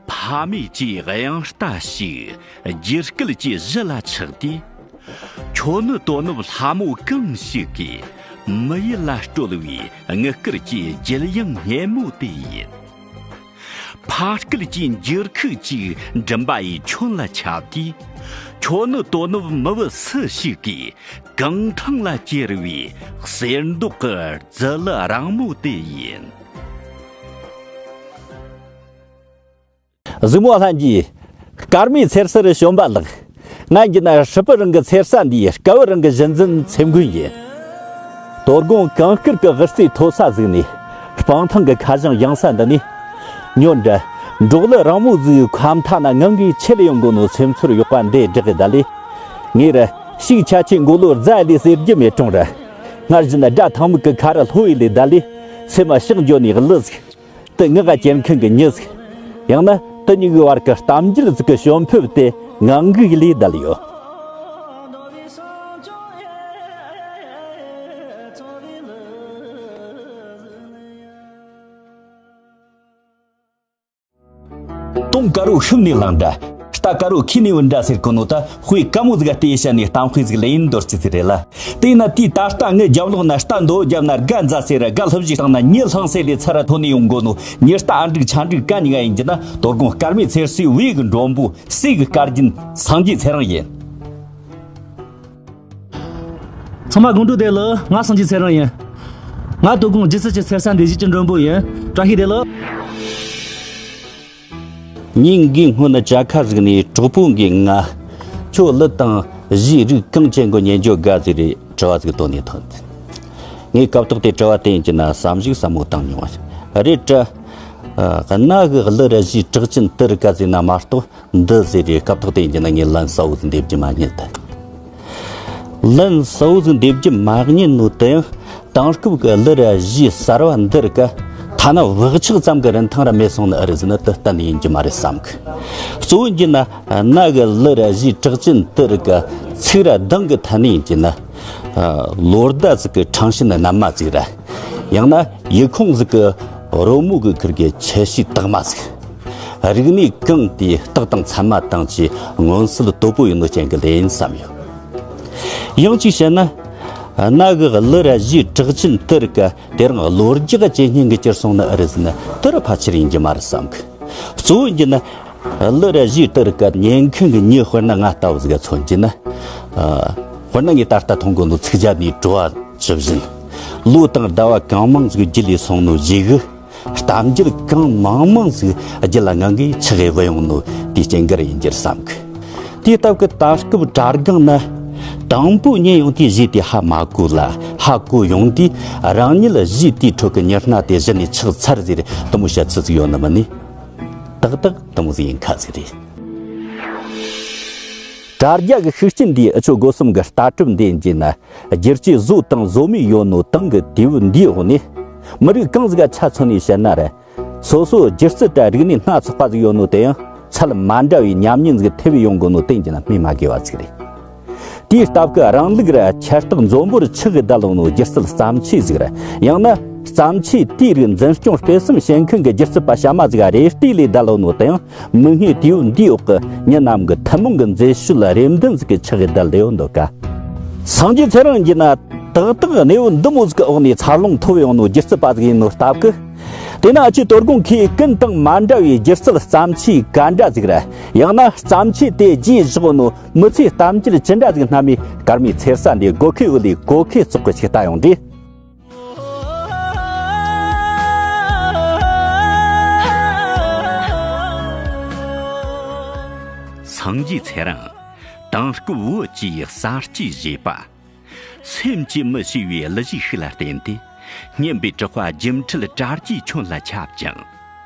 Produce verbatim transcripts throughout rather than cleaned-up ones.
ཕ་མེས་ཀྱི་དབྱངས་རྟ་ཞིག་རྒྱུད་སྐུད་ཀྱི་གཞུ་ལ་ཆགས་ཏེ། ཁྱོད་ནི་དོ་ནུབ་ལྷ་མོ་གང་ཞིག་གིས་མི་ཡུལ་ལ་དཀྲོལ་བའི་དངུལ་དཀར་གྱི་རྒྱུད་དབྱངས་སྙན་མོ་དེ་ཡིན། ཕ་སྐད་ཀྱི་འགྱུར་ཁུག་ཅིག་མགྲིན་པ་ཡི་ཁྱོན་ལ་ཁྱབ་དུས། ཁྱོད་ནི་དོ་ནུབ་མི་བུ་སུ་ཞིག་གིས་གངས་ཐང་ལ་གྱེར་བའི་གསེར་མདོག་གི་རྫི་ལི་རིང་མོ་དེ་ཡིན། གཟིགས་མོ་ལྷན་རྒྱས། སྐར་མའི་ཚེར་སར་བྱོན་པ་ལགས། ང་ཡིན་ན་ཧྲིལ་པོ་རང་གི་ཚེར་ས་འདིའི་སྐལ་བ་རང་གི་གཞི་འཛིན་ཚེ་མགོན་ཡིན། དོ་དགོང་གངས་དཀར་གྱི་དབུ་རྩེ་མཐོ་ས་ཟིག་ནས། སྤང་ཐང་གི་ཁ་བྱང་ཡངས་ས་འདི་ནས། ཉོན་དྲ། འབྲོག་གླུ་རིང་མོ་ཟིག་ཁ་མཐའ་ན་ངང་གིས་ཆེད་ཡོང་གོ་ནོ་སེམས་ཚོར་ཡོད་པ་འདི་བསྒྲགས་གི་ད་ལེ། ངེད་ར་ཤིག་ཆ་ཆེ་མགོ་ལོ་རྫ་ལས་ཟེར་རྒྱུ་མེད་གྲོང་ར། སྔར་བཞིན་སྒྲ་ཐང་མིག་གི་ཁ་ར་ལྷོ་ཡི་ལས་ད་ལེ། སེམས་མ་ཤག་འགྱོ་ནས་གླུ་ཟིག་དེ་ངག་ག་གྱེར་མཁན་གྱི་མྱི་ཟིག་ཡང་ན་དེ་གཉིས་ཀྱི་བར་གྱི་གཏམ་རྒྱུད་ཟིག་གི་བྱོན་ཕེབས་དེ་ངང་གིས་ལས་བསྡད་ཡོད། དུང་དཀར་པོ་ཤུབས་ནས་ལངས་འདྲ། རྟ་དཀར་པོ་ཁྱེར་ནས་འོན་འདྲ་ཟེར་གོ་ནོ་ད་དཔེ་དཀའ་མོ་ཟིག་ག་བལྟས་བཤད་ནས་གཏམ་དཔེ་ཟིག་ལེན་འདོར་ཅི་ཟིག་རེད་ལ། དེས་ན་དེའི་ད་ལྟ་ངའི་རྒྱབ་ལོགས་ན་རྟ་འདོ་བརྒྱབ་ན་སྒ་འཛའ་ཟེར་ར་སྒ་ལྷུབ་ཞིག་བཏང་ན་མྱི་ལྷང་སེ་ལས་ཚར་ར་ཐོན་ནས་ཡོང་གོ་ནོ་མྱི་རྟ་ཨ་འགྲིག་ཆ་འགྲིག་ག་གཉིས་ཀ་ཡིན་གྱི་ན་དོ་དགོང་སྐར་མའི་ཚེར་སའི་བེའུ་གི་མགྲོན་པོ་སྲས་ཀྱི་སྐར་རྒྱན་སངས་རྒྱས་ཚེ་རིང་ཡིན། ཚང་མ་དགོང་དྲོ་བདེ་ལེགས། ང་སངས་རྒྱས་ཚེ་རིང་ཡིན། ང་དོ་དགོང་སྒྱུ་རྩལ་གྱི་ཚེར་ས་འདི་བཞིན་གྱི་མགྲོན་པོ་ཡིན། བཀྲ་ཤིས་བདེ་ལེགས། ཉིན་འགའི་སྔོན་ན་ཇ་ཁ་ཟིག་ནས་གྲོགས་པོ་འགས་ང་ཁྱོད་གླུ་དང་གཞས་རིགས་གང་ཅན་གོ་ཉན་འཇོག་དགའ་ཟེར་རེ་དྲི་བ་ཟིག་བཏོན་ནས་ཐོན། ངས་སྐབས་ཐོག་དེ་དྲི་བ་དེ་ཡིན་གྱི་ན་བསམ་གཞིག་ཟབ་མོ་བཏང་མྱོང་བ་རེད་དྲ། གནའ་གི་གླུ་ར་གཞས་གྲགས་ཅན་དེ་རིགས་ག་ཟིག་ན་མ་གཏོགས། འདི་ཟེར་རེ་སྐབས་ཐོག་དེ་ཡིན་གྱི་ན་ངས་ལན་གསལ་བོ་ཟིག་འདེབས་རྒྱུ་མ་རྙེད་དེ། ལན་གསལ་བོ་ཟིག་འདེབས་རྒྱུ་མ་རྙེད་ནོ་དེ་ཡང་དེང་སྐབས་ཀྱི་གླུ་ར་གཞས་གསར་བ་འདི་རིགས་ཀ་ཐ་ན་བག་ཆགས་ཙམ་གྱི་རིན་ཐང་ར་མེད་སོང་ནི་ཨེ་རེད་ཟེར་ན་དེ་གཏན་ནས་ཡིན་རྒྱུ་མ་རེད་བསམ་གི། གཙོ་བོ་ཡིན་གྱི་ན་གནའ་གི་གླུ་ར་གཞས་གྲགས་ཅན་དེ་རིགས་ཀ་ཚིག་ར་གདངས་ཀྱི་ཐད་ནས་ཡིན་གྱི་ན། ལོ་ཟླ་ཟིག་གི་གྲངས་ཤིག་ནི་རྣལ་མ་ཟིག་ར། ཡང་ན་ཡུལ་ཁོངས་ཟིག་གི་རོལ་མོ་གི་ཁུར་གྱི་ཁྱད་ཆོས་དག་མ་ཟིག་རིག་གནས་གང་དེའི་རྟགས་དང་མཚན་མ་དང་བཅས་མངོན་གསལ་དོད་པོ་ཡིན་ནོ་ཅན་གྱི་ལས་ཡིན་བསམ་ཡོད། ཡང་གཅིག་བཤད་ན། གནའ་གི་གླུ་ར་གཞས་གྲགས་ཅན་དེ་རིགས་ཀ་དེ་རིང་གློ་རྒྱག་ཇེ་སྙན་གྱི་གྱུར་སོང་ནི་ཨེ་རེད་ཟེར་ན་དེ་རུ་ཕལ་ཆེར་ཡིན་རྒྱུ་མ་རེད་བསམ་གི། གཙོ་བོ་ཡིན་གྱི་ན། གླུ་ར་གཞས་དེ་རིགས་ཀ་ཉན་མཁན་གྱི་མྱི་དཔེར་ན་ང་ལྟ་བུ་ཟིག་ག་མཚོན་གྱི་ན། དཔེར་ན་ངས་ད་ལྟ་མཐོང་གོ་ནོ་ཚིག་རྒྱན་ནས་བྲོ་བ་ཇི་བཞིན། ལོ་དང་ཟླ་བ་གང་མང་ཟིག་བརྒྱུད་ལས་སོང་ནོ་ཞིག་གི། གཏམ་རྒྱུད་གང་མང་མང་ཟིག་རྒྱུད་ལ་ངང་གིས་ཆགས་ཡི་བུད་ཡོང་ནོ་དེའི་རྐྱེན་གྱིས་ཡིན་རྒྱུ་རེད་བསམ་གི། དེའི་སྟབས་ཀྱིས་ད་སྐབས་དྲ་སྒང་ན། དང་པོ་ཉན་ཡོང་དུས་གཞས་དེ་ཧ་མ་གོ་ལ་ཧ་གོ་ཡོང་དུས་རང་ཉིད་གཞས་དེའི་ཁྲོད་ཀྱི་མྱི་སྣ་དེ་གཞི་ནས་ཆགས་ཚར་ཟེར་དེ་མོ་བཤད་ཚུལ་ཟིག་ཡོད་ནི་མིན་ནི། ཏག་ཏག་དེ་མོ་ཟིག་ཡིན་ཁ་ཟིག་རེད། དྲ་རྒྱ་གི་ཤུགས་རྐྱེན་འདིས་འུ་ཆོ་སྒོ་གསུམ་གི་ལྟ་གྲུབ་འདི་ཡིན་གྱི་ན། བསྒྱུར་བཅོས་བཟོ་དང་བཟོ་མུས་ཡོད་ནོ་དེང་གི་དུས་བབ་འདིའི་འོག་ནས། མི་རིགས་གང་ཟིག་ག་ཆ་མཚོན་ནས་བཤད་ན་ར། སོ་སོ་སྒྱུ་རྩལ་དྲ་རིག་གནས་སྣ་ཚོགས་པ་ཟིག་ཡོད་ནོ་དེ་ཡང་ཚད་མ་འདྲ་བའི་ཉམས་ཉེན་ཟིག་ཐེབས་ཡོང་གོ་ནོ་དེ་ཡིན་གྱི་ན་སྨོས་མ་དགོས་པ་ཟིག་རེད། དེའི་སྟབས་ཀྱིས་རང་ལུགས་ར་ཁྱད་རྟགས་འཛོམས་པོར་ཆགས་གི་བསྡད་ཡོད་ནོ་སྒྱུ་རྩལ་བརྩམས་ཆོས་ཟིག་ར། ཡང་ན་བརྩམས་ཆོས་དེའི་རིགས་འཛིན་སྐྱོང་སྤེལ་གསུམ་བྱེད་མཁན་གྱི་སྒྱུ་རྩལ་པ་གཤའ་མ་ཟིག་ག་རེ་ལྟོས་ལས་བསྡད་ཡོད་ནོ་དེ་ཡང་། མིག་སྔའི་དུས་བབ་འདིའི་འོག་གི་མྱི་རྣམས་ཀྱི་ཐུན་མོང་གི་མཛེས་དཔྱོད་རེ་འདུན་ཟིག་གི་ཆགས་ཡི་བསྡད་ཡོད་འདུག་ག། སངས་རྒྱས་ཚེ་རིང་ཡིན་ན་ཏག་ཏག་གནས་བབ་འདི་མོ་ཟིག་གི་འོག་ནས་འཚར་ལོངས་ཐོབ་ཡོང་ནོ་སྒྱུ་རྩལ་པ་ཟིག་ཡིན་ནོ་སྟབས་ཀྱིས། དེས་ན་ཨ་ཅེ་དོ་དགོང་ཁོས་ཀུན་དང་མ་འདྲ་བའི་སྒྱུ་རྩལ་བརྩམས་ཆོས་ག་འདྲ་ཟིག་ར། ཡང་ན་བརྩམས་ཆོས་དེ་རྗེས་བཞག་ནོ་མི་ཚེའི་གཏམ་རྒྱུད་ཅི་འདྲ་ཟིག་སྣ་མི་སྐར་མའི་ཚེར་ས་འདི་སྒོ་ཁའི་འོག་ལས་གོ་ཁའི་ཙོག་གི་ཞིག་ལྟ་ཡོང་དུས། སངས་རྒྱས་ཚེ་རིང་། དེང་སྐབས་བོད་ཀྱི་གསར་སྐྱེས་གཞས་པ། སེམས་ཀྱིས་མི་ཤེས་པའི་གླུ་གཞས་ཤིག་ལ་བརྟེན་ཏེ། སྙན་པའི་དྲེགས་པ་སྒྱུ་འཕྲུལ་དྲ་རྒྱའི་ཁྱོན་ལ་ཁྱབ་ཅིང་།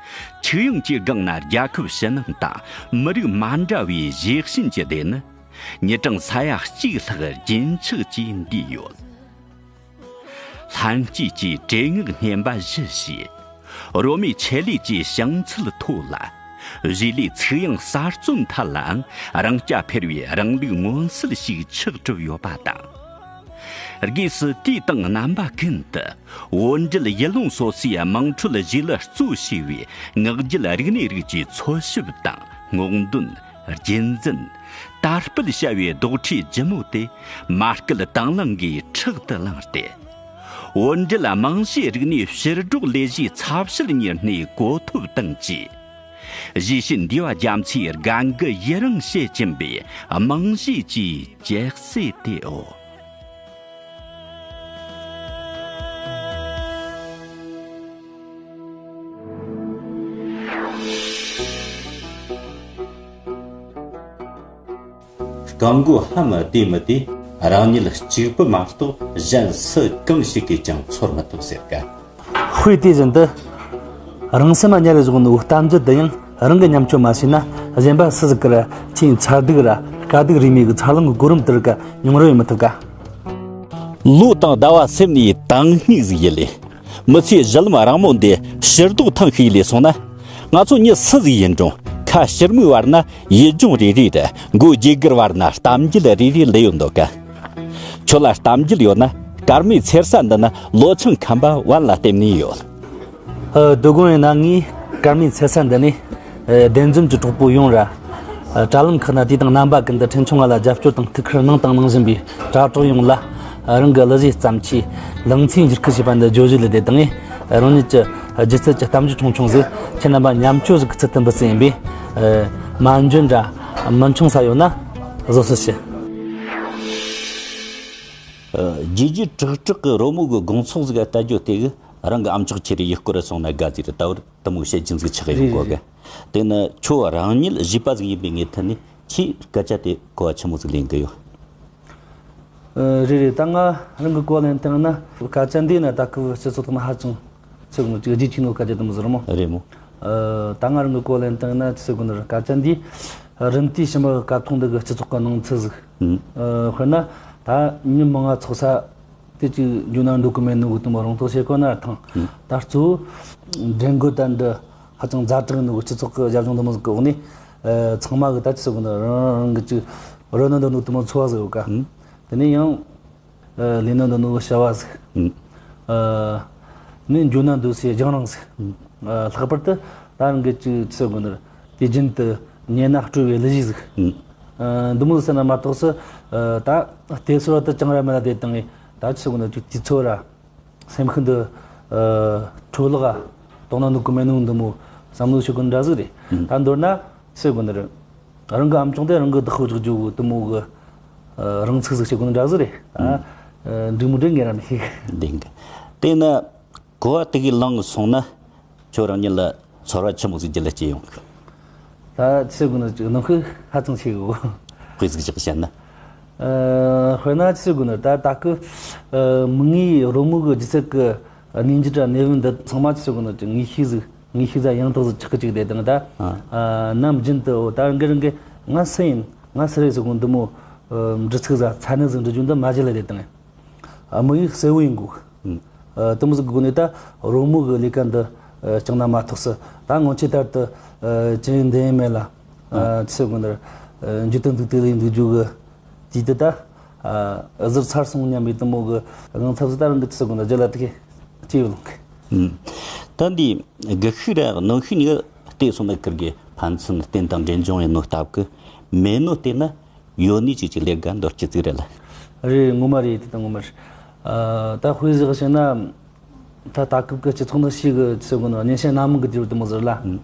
ཆིག་ཡང་གཅིག་སྒང་ན་རྒྱལ་ཁབ་ཕྱི་ནང་དང་མི་རིགས་མ་འདྲ་བའི་གཞས་གཤིན་གྱི་སྡེ་ནི། མྱི་གྲངས་ས་ཡ་གཅིག་ལྷག་རྒྱུན་ཆགས་ཀྱིས་འདུས་ཡོད། ལྷན་སྐྱེས་ཀྱི་བྲེལ་ངག་སྙན་པ་བཞི་ཞེས། རོལ་མོའི་ཆེད་ལས་ཀྱི་བྱང་ཚད་མཐོ་ལ། གཞིས་ལུས་ཚིག་དབྱངས་གསར་རྩོམ་ཐད་ལའང་རང་རྐྱ་འཕེར་བའི་རང་ལུགས་མངོན་གསལ་ཞིག་ཆགས་གྲུབ་ཡོད་པ་དང་། སྒོས་སུ་དུས་དང་རྣམ་པ་ཀུན་ཏུ་བོད་འབྲེལ་ཡུལ་ལུང་སོ་སོའི་དམངས་ཁྲོད་གཞིས་ལུས་གཙོ་བྱས་པའི་ངག་རྒྱུད་རིག་གནས་རིགས་ཀྱི་འཚོལ་ཞིབ་དང་སྔོག་འདོན། རྒྱུན་འཛིན། དར་སྤེལ་བྱ་བའི་རྡོག་ཁྲེས་ལྗིད་མོ་དེ་མ་སྐུལ་དང་བླངས་ཀྱིས་ཕྲག་ཏུ་བླངས་ཏེ། བོད་འབྲེལ་རྨང་གཞིའི་རིག་གནས་ཕྱིར་སྒྲོག་ལས་གཞིའི་ཚབ་བྱེད་གཉེར་སྣེའི་གོ་ཐོབ་དང་བཅས། གཞིས་བྱེས་འདུས་པ་རྒྱ་མཚོའི་རྒན་གྱིས་ཡི་རང་བྱེད་ཀྱིན་པའི་རྨང་གཞི་གྱི་ཅེག་སེ་དེའོ། སྐབས་འགོ་ཧ་མི་བདེ་མི་དེ་རང་ཉིད་གཅིག་པུ་མ་གཏོགས་གཞན་སུ་གང་ཞིག་གིས་ཀྱང་ཚོར་མི་ཐུབ་ཟེར་ག། དཔེ་དེ་བཞིན་དུ། རང་སེམས་ལ་ཉར་རེ་བཞག་ནོ་གཏམ་རྒྱུད་འདི་ཡང་རང་གི་ཉམས་བཅོས་མ་བྱས་ན་གཞན་པ་སུ་ཟིག་གིས་ར་ཁྱེད་མཚར་སྡུག་ར་དཀའ་སྡུག་རིས་མེད་ཀྱི་འཚར་ལོངས་ཀྱི་གོ་རིམ་དེར་ག་མྱོང་རོལ་ཡེ་མི་ཐུབ་ག། ལོ་དང་ཟླ་བ་སེམས་ནས་དྭངས་སྙིགས་ཟིག་ཡིན་ལེ། མི་ཚེའི་གཞི་ལམ་རིང་མོ་འདི་ཕྱིར་ལྡོག་ཐེངས་ཤིག་ལས་སོང་ན། ང་ཚོ་མྱི་སུ་ཟིག་ཡིན་རུང་ཁ་ཕྱིར་མིག་བར་ན་ཡིད་འབྱུང་རེ་རེ་ར་མགོ་རྒྱུ་སྒུར་བར་ན་གཏམ་རྒྱུད་རེ་རེ་ལས་ཡོད་འདུག་ག། ཁྱོད་ལ་གཏམ་རྒྱུད་ཡོད་ན་སྐར་མའི་འཚེར་ས་འདི་ན་ལོ་ཆུང་ཁམས་པ་བན་ལ་བསྟན་ནས་ཡོད། ཨ། དོ་དགོང་ཡིན་ན་ངས་སྐར་མའི་འཚེར་ས་འདི་ནས། ཨ། བདེན་རྫུན་གྱི་གྲོགས་པོ་ཡོངས་ར། ཨ། དྲ་ལམ་ཁག་ན་དུས་དང་རྣམ་པ་ཀུན་ཏུ་འཕྲིན་ཆུང་བ་ལ་རྒྱབ་སྐྱོར་དང་ཐུགས་ཁུར་གནང་དང་གནང་བཞིན་པའི་དྲ་གྲོགས་ཡོངས་ལ། ཨ། རང་གི་གླུ་གཞས་བརྩམས་ཆོས་ལང་ཚོའི་འགྱུར་ཁུག་ཞེས་པ་འདི་བརྗོད་གཞི་ལས་དེ་དང་། ཨ། རང་ཉིད་ཀྱི་སྒྱུ་རྩལ་གྱི་གཏམ་རྒྱུད་ཆུང་ཆུང་ཟིག་ཁྱེད་རྣམ་པ་ཉམས་བཅོས་ཟིག་གི་ཚུལ་དུ་འབུལ་སྲིད་ཡིན་པས། ཨ། མ་འཇོན་ར་མི་འཆུང་ས་ཡོད་ན་བཟོད་གསོལ་ཞུ། ཨ། རྗེས་རྗེས་དྲག་དྲག་གི་རོལ་མོ་གི་དགོང་ཚོགས་ཟིག་ག་ལྟ་རྒྱུ་དེ་གི་རང་གི་ཨམ་ཅོག་ཁྱེར་ཡི་སྐོར་སོང་ན་དགའ་ཟིག་རེད། ད་བར་དུ་མོ་བཤད་རྒྱུན་ཟིག་ཆགས་ཡོང་གོ་གི། རེད་རེད། དེ་ནི་ཁྱོད་རང་ཉིད་གཞས་པ་ཟིག་ཡིན་པའི་ངོས་ཐད་ནས་ཁྱེད་སྐད་ཆ་དེ་གོ་བ་ཆི་མོ་ཟིག་ལེན་གི་ཡོད། ཨ། རེད་རེད། ད་ང་རང་གི་གོ་བ་ལེན་སྟངས་ན་སྐད་ཆ་འདི་ན་ད་སྐབས་སྤྱི་ཚོགས་ཐོག་ན་ཧ་ཅང་ཚིག་ངོ་ཅིག་རྒྱུས་ཆེ་ནོ་སྐད་ཆ་དེ་མོ་ཟིག་རེད་མོ། རེད་མོ། ཨ། ད་ང་རང་གི་གོ་བ་ལེན་སྟངས་ན་ཚིག་གོ་ནི་རེད། སྐད་ཆ་འདི་རིམ་དུས་ཕྱི་མ་གི་སྐབས་ཐོག་འདི་གི་སྤྱི་ཚོགས་ཀྱི་སྣང་ཚུལ་ཟིག་ཨ། དཔེར་ན་ད་མྱི་མང་ང་ཚོགས་ས་དེ་ཅིག་འགྱོ་ན་འགྲོ་གི་མེད་ནོ་གི་དུ་མ་རང་ཐོག་བྱེད་གོ་ན་ཐང་། ད་གཙོ་བོ་འགྲན་རྒོལ་དང་འདྲ་ཧ་ཅང་ཛ་དྲག་ནོ་གི་སྤྱི་ཚོགས་ཀྱི་རྒྱབ་ལྗོངས་དུ་མ་ཟིག་གི་འོག་ནས། ཨ། ཚང་མ་གི་ད་ཅི་ཟེར་གོ་ན་རང་རང་གི་ཅིག་རོལ་ན་འདོད་ནོ་དུ་མ་ཚོར་བ་ཟིག་ཡོད་ཀ། དེ་ནས་ཡང་། ཨ། ལས་ན་འདོད་ནོ་བྱ་བ་ཟིག་ཨ། ནས་འགྱོ་ན་འདོད་སའི་རྒྱང་རིང་ཟིག་ཨ། ལྷག་པར་དུ་ད་རང་གི་ཅིག་ཅི་ཟེར་གོ་ནི་རེད། དུས་རྒྱུན་དུ་ཉན་ན་སྤྲོ་བའི་གླུ་གཞས་ཟིག་ཨ། འདི་མོ་ཟིག་ཟེར་ན་མ་གཏོགས་སུ། ཨ། ད་ལྟོས་ཟེར་བ་དེ་ཅང་ར་མེད་ལ། དེ་དང་ད་ཅི་ཟེར་གོ་ནི་ཅིག་དུས་ཚོད་ར་སེམས་ཤིན་ཏུ། ཨ། འཕྲོ་བརླག་གཏོང་ན་འདོད་གི་མེད་ནོ་འདི་མོ་བསམ་བློ་ཞིག་གོ་འདྲ་ཟིག་རེད། ད་མདོར་ན་ཅི་ཟེར་གོ་ནི་རེད། རང་གི་ཨམ་ཅོག་དེ་རང་གི་བདག་པོ་རྒྱག་རྒྱུ་གི་དུ་མོ་གི། ཨ། རང་ཚུགས་ཟིག་བྱེད་དགོས་ནི་འདྲ་ཟིག་རེད། ཨ། ཨ། འགྲིག་མི་འགྲིག་ངས་ར་མི་ཤེས་གི། འདིང་གི། དེ་ན་གོ་བ་དེ་གི་ལངས་སོང་ན་ཁྱོད་རང་ཉིད་ལ་ཚོར་བ་ཆི་མོ་ཟིག་རྒྱུད་ལ་སྐྱེ་ཡོང་གི། ད་ཅི་ཟེར་དགོས་ན་ཅིག་གནོན་ཤུགས་ཧ་ཅང་ཆེ་གི། དཔེ་ཟིག་ཅིག་བཤད་ན། ཨ། དཔེར་ན་ཅི་ཟེར་དགོས་ན་ད་ད་གི། ཨ། མིག་སྔའི་རོལ་མོ་གི་སྒྱུ་རྩལ་གི་གནས་འགྱུར་ར་གནས་བབ་འདི་ཚང་མ་ཅི་ཟེར་དགོས་ན་ཅིག་ངེས་ཤེས་ཟིག་ངེས་ཤེས་ཟ་ཡང་དག་ཟིག་ཆགས་ཀྱི་ཅིག་དེ་དང་ད། ཨ། ནམ་རྒྱུན་དུ་འོ་ད་རང་གི་རང་གི་ང་སུ་ཡིན་ང་སུ་རེད་ཟེར་གོ་འདི་མོ། ཨ། འདྲི་ཚིག་ཟ་ཚ་ནན་ཟིག་འདྲི་རྒྱུ་འདི་མ་བྱེད་ལ་དེ་དང་། ཨ། མིག་ཡིད་གསལ་བོ་ཡིན་དགོས། ཨ། དེ་མོ་ཟིག་གི་སྒོ་ནས་ད་རོལ་མོ་གི་ལས་ཀ་འདི། ཨ། བསྐྱངས་ན་མ་ཐོགས་སུ་ད་སྔོན་ཆད་ལྟར་དུ། ཨ། ཅི་ཡིན་འདི་ཡིན་མེད་ལ། ཨ། ཅི་ཟེར་དགོས་ན། ཨ། འཇིག་རྟེན་འདུག་དེ་ལས་འདུག་རྒྱུ་གི། དུས་དེ་ད། ཨ། ཟུར་ཚར་སོང་སྙམ་པའི་དུ་མོ་གི་དངངས་འཚབ་ཟིག་ད་རུང་འདི་ཅི་ཟེར་དགོས་ན་རྒྱུད་ལ་དེ་གི་སྐྱེས་ཡོད་ལོང་གི། ཨུམ། ད་འདི་སྒུལ་ཤུགས་ར་གནོན་ཤུགས་གཉིས་ཀ་བལྟས་སོང་ན་ཁིར་གི་ཕན་ཚུན་བརྟེན་དང་འབྲེལ་འབྱུང་ཡིན་ནོ་སྟབས་གི། མེད་ནོ་བལྟས་ན་ཡོད་ནི་ཅིག་ཅིག་ལས་ཀ་འདོར་སྐྱིད་ཅིག་རེད་ལ། རེད། ངོ་མ་རེད། དེ་ད་ངོ་མ་རེད། ཨ། ད་དཔེ་ཟིག་བཤད་ན། ད་ད་སྐབས་ཀྱི་སྤྱི་ཚོགས་ནང་ཞིག་གི་ཅི་ཟེར་དགོས་ན་སྙན་ཆ་སྣ་མང་གི་དུས་རབས་དུ་མོ་ཟིག་རེད་ལ། ཨུམ།